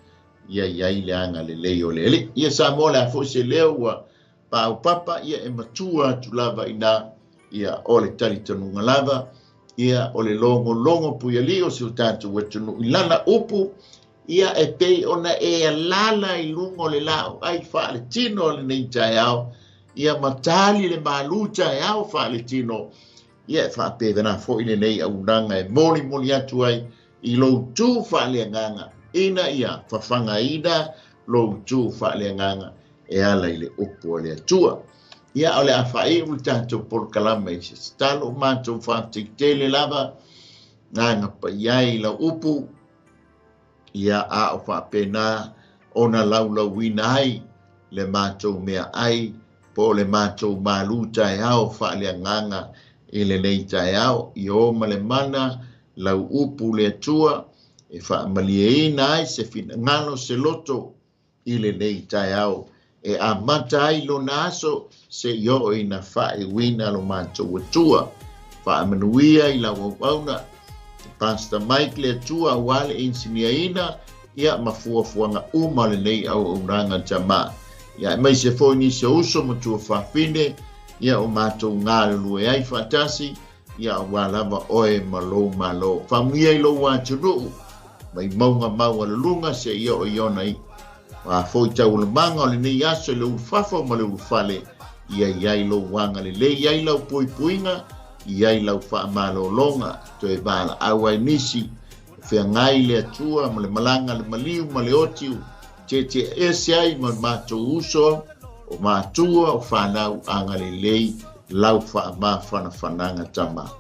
ia i ai le agalelei o le Alii. Ia Samoa, o le a foi se leo ua paopapa, ia e matua atu lava ina, ia o le talitonuga lava, ia o le logologo puialii o si o tatou atunuu i lana upu, ia e pei ona e alala i luga o le laoai faaletino o lenei taeao, ia ma tali le malu taeao faaletino, ia e faapena foi lenei auaunaga e molimoli atu ai i lou tu faaleagaga, ina ia fafagaina lou tu faaleagaga e ala i le upu a le Atua. Ia, o le a faaiu le tatou polokalame i se tatalo, matou faafetai tele lava, agaga paia i lau upu. Ia, a o faapena ona laulauina ai le matou meaai po o le matou malu taeao faaleagaga i lenei taeao. Ia o ma le mana lau upu le Atua e faamalieina ai se finagalo se loto i lenei taeao e amata ai lona aso seia oo ina faaiuina lo matou Atua. Faamanuia i lau auauna, Pastor Mike le Atua aua le inisiniaina ia ma fuafuaga uma o lenei auaunaga tama. Ia aemaise foi nisi o uso ma tuafafine ia o matou galulue ai faatasi ia aua lava oe ma lou Malo. Faamanuia i lou atunuu mai mauga maualuluga seia oo i ona a foi taualumaga o lenei aso i le ulufafo ma le ulufale, ia i ai lou agalelei, i ai lau puipuiga, i ai lau faamalologa, toe valaau ai nisi, o feagai le Atua ma le malaga a le maliu ma le otiu, tietie ese ai ma matou uso, o matua, o fanau, agalelei lau faamafanafanaga tama.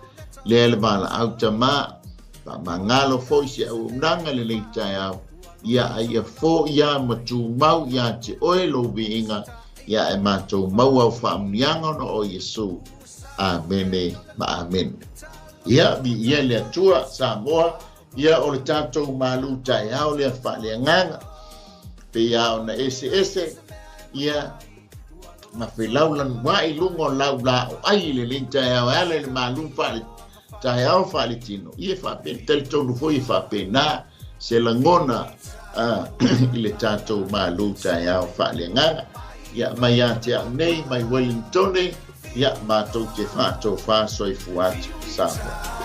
Lea le valaau tama, faamagalo foi se auaunaga lenei taeao, ia a ia foia ma tumau ia te oe lou viiga, ia e matou maua au faamuniaga ona o Iesu. Amene ma amene. Ia, viia le Atua, Samoa, ia o le tatou malu taeao lea faaleagaga, pei lava ona eseese, ia, ma felaulanuai i luga o lau laoai i lenei taeao e ala i le malu faale taeao faaletino, ia e faapena, talitonu foi e faapena se lagona i le tatou malu taeao faaleagaga. Ia, mai ia te au nei, mai Wellingtone, ia, matou te faatofa soifua atu, Samoa.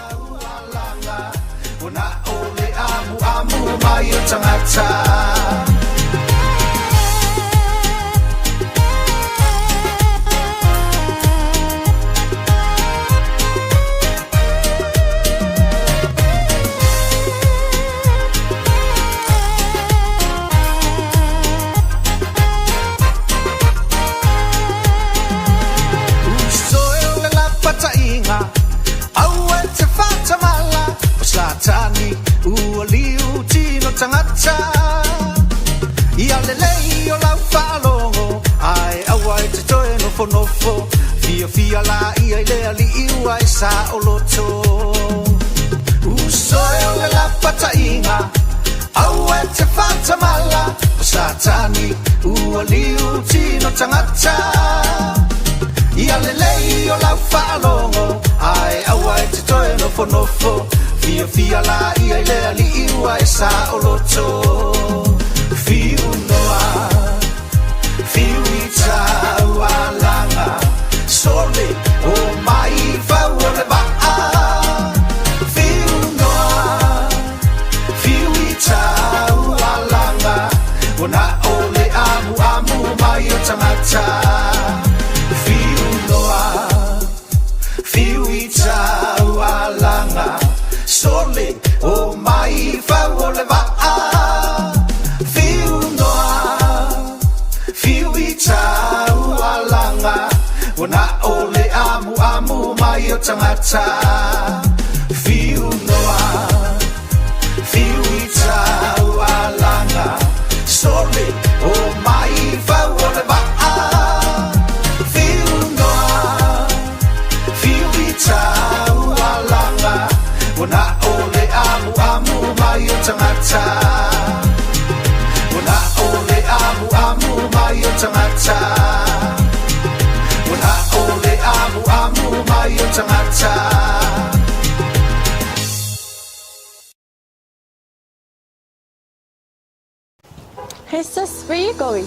Hey sis, where you going?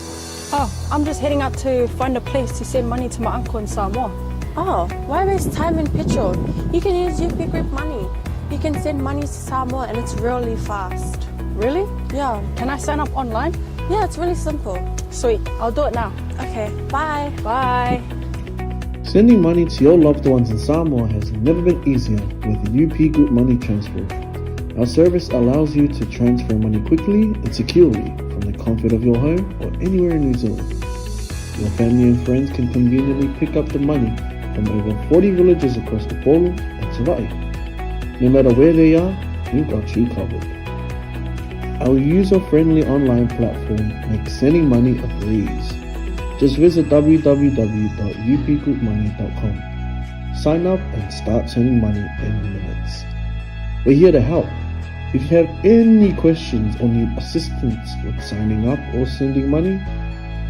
Oh, I'm just heading out to find a place to send money to my uncle in Samoa. Oh, why waste time and petrol? You can use UP Group Money. You can send money to Samoa and it's really fast. Really? Yeah. Can I sign up online? Yeah, it's really simple. Sweet, I'll do it now. Okay, bye. Bye. Sending money to your loved ones in Samoa has never been easier with UP Group Money Transfer. Our service allows you to transfer money quickly and securely from the comfort of your home or anywhere in New Zealand. Your family and friends can conveniently pick up the money from over 40 villages across Upolu and Savaii. No matter where they are, we've got you covered. Our user-friendly online platform makes sending money a breeze. Just visit www.upgroupmoney.com. Sign up and start sending money in minutes. We're here to help. If you have any questions or need assistance with signing up or sending money,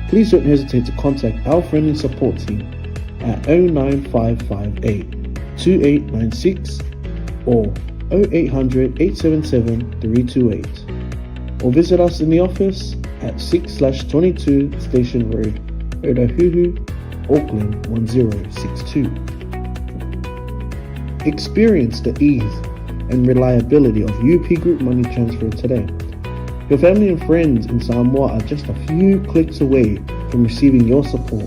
please don't hesitate to contact our friendly support team at 09558 2896 or 0800 877 328 or visit us in the office at 6/22 Station Road, Otahuhu, Auckland 1062. Experience the ease and reliability of UP Group Money Transfer today. Your family and friends in Samoa are just a few clicks away from receiving your support.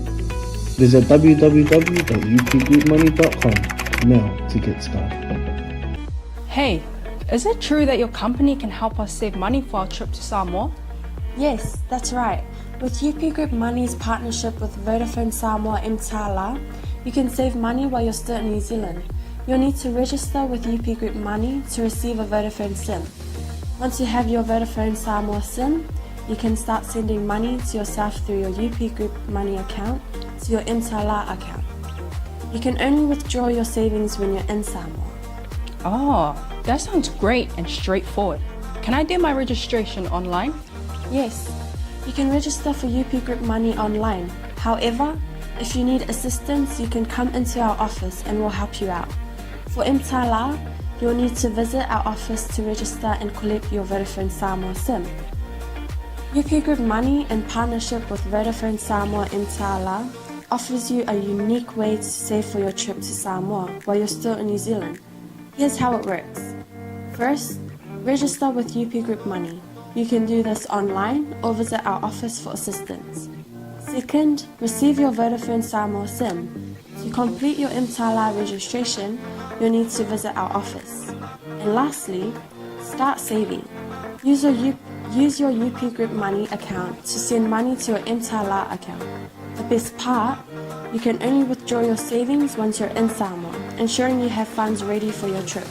Visit www.upgroupmoney.com now to get started. Hey, is it true that your company can help us save money for our trip to Samoa? Yes, that's right. With UP Group Money's partnership with Vodafone Samoa Mtala, you can save money while you're still in New Zealand. You'll need to register with UP Group Money to receive a Vodafone SIM. Once you have your Vodafone Samoa SIM, you can start sending money to yourself through your UP Group Money account to your Mtala account. You can only withdraw your savings when you're in Samoa. Oh, that sounds great and straightforward. Can I do my registration online? Yes, you can register for UP Group Money online. However, if you need assistance, you can come into our office and we'll help you out. For Mtala, you'll need to visit our office to register and collect your Vodafone Samoa SIM. UP Group Money, in partnership with Vodafone Samoa Mtala, offers you a unique way to save for your trip to Samoa while you're still in New Zealand. Here's how it works. First, register with UP Group Money. You can do this online or visit our office for assistance. Second, receive your Vodafone Samoa SIM. To complete your Mtala registration, you'll need to visit our office. And lastly, start saving. Use your, U- use your UP Group Money account to send money to your Mtala account. The best part, you can only withdraw your savings once you're in Samoa, ensuring you have funds ready for your trip.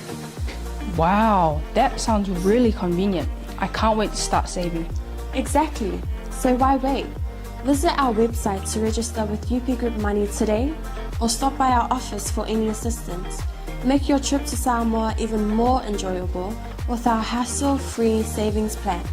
Wow, that sounds really convenient. I can't wait to start saving. Exactly. So why wait? Visit our website to register with UP Group Money today or stop by our office for any assistance. Make your trip to Samoa even more enjoyable with our hassle-free savings plan.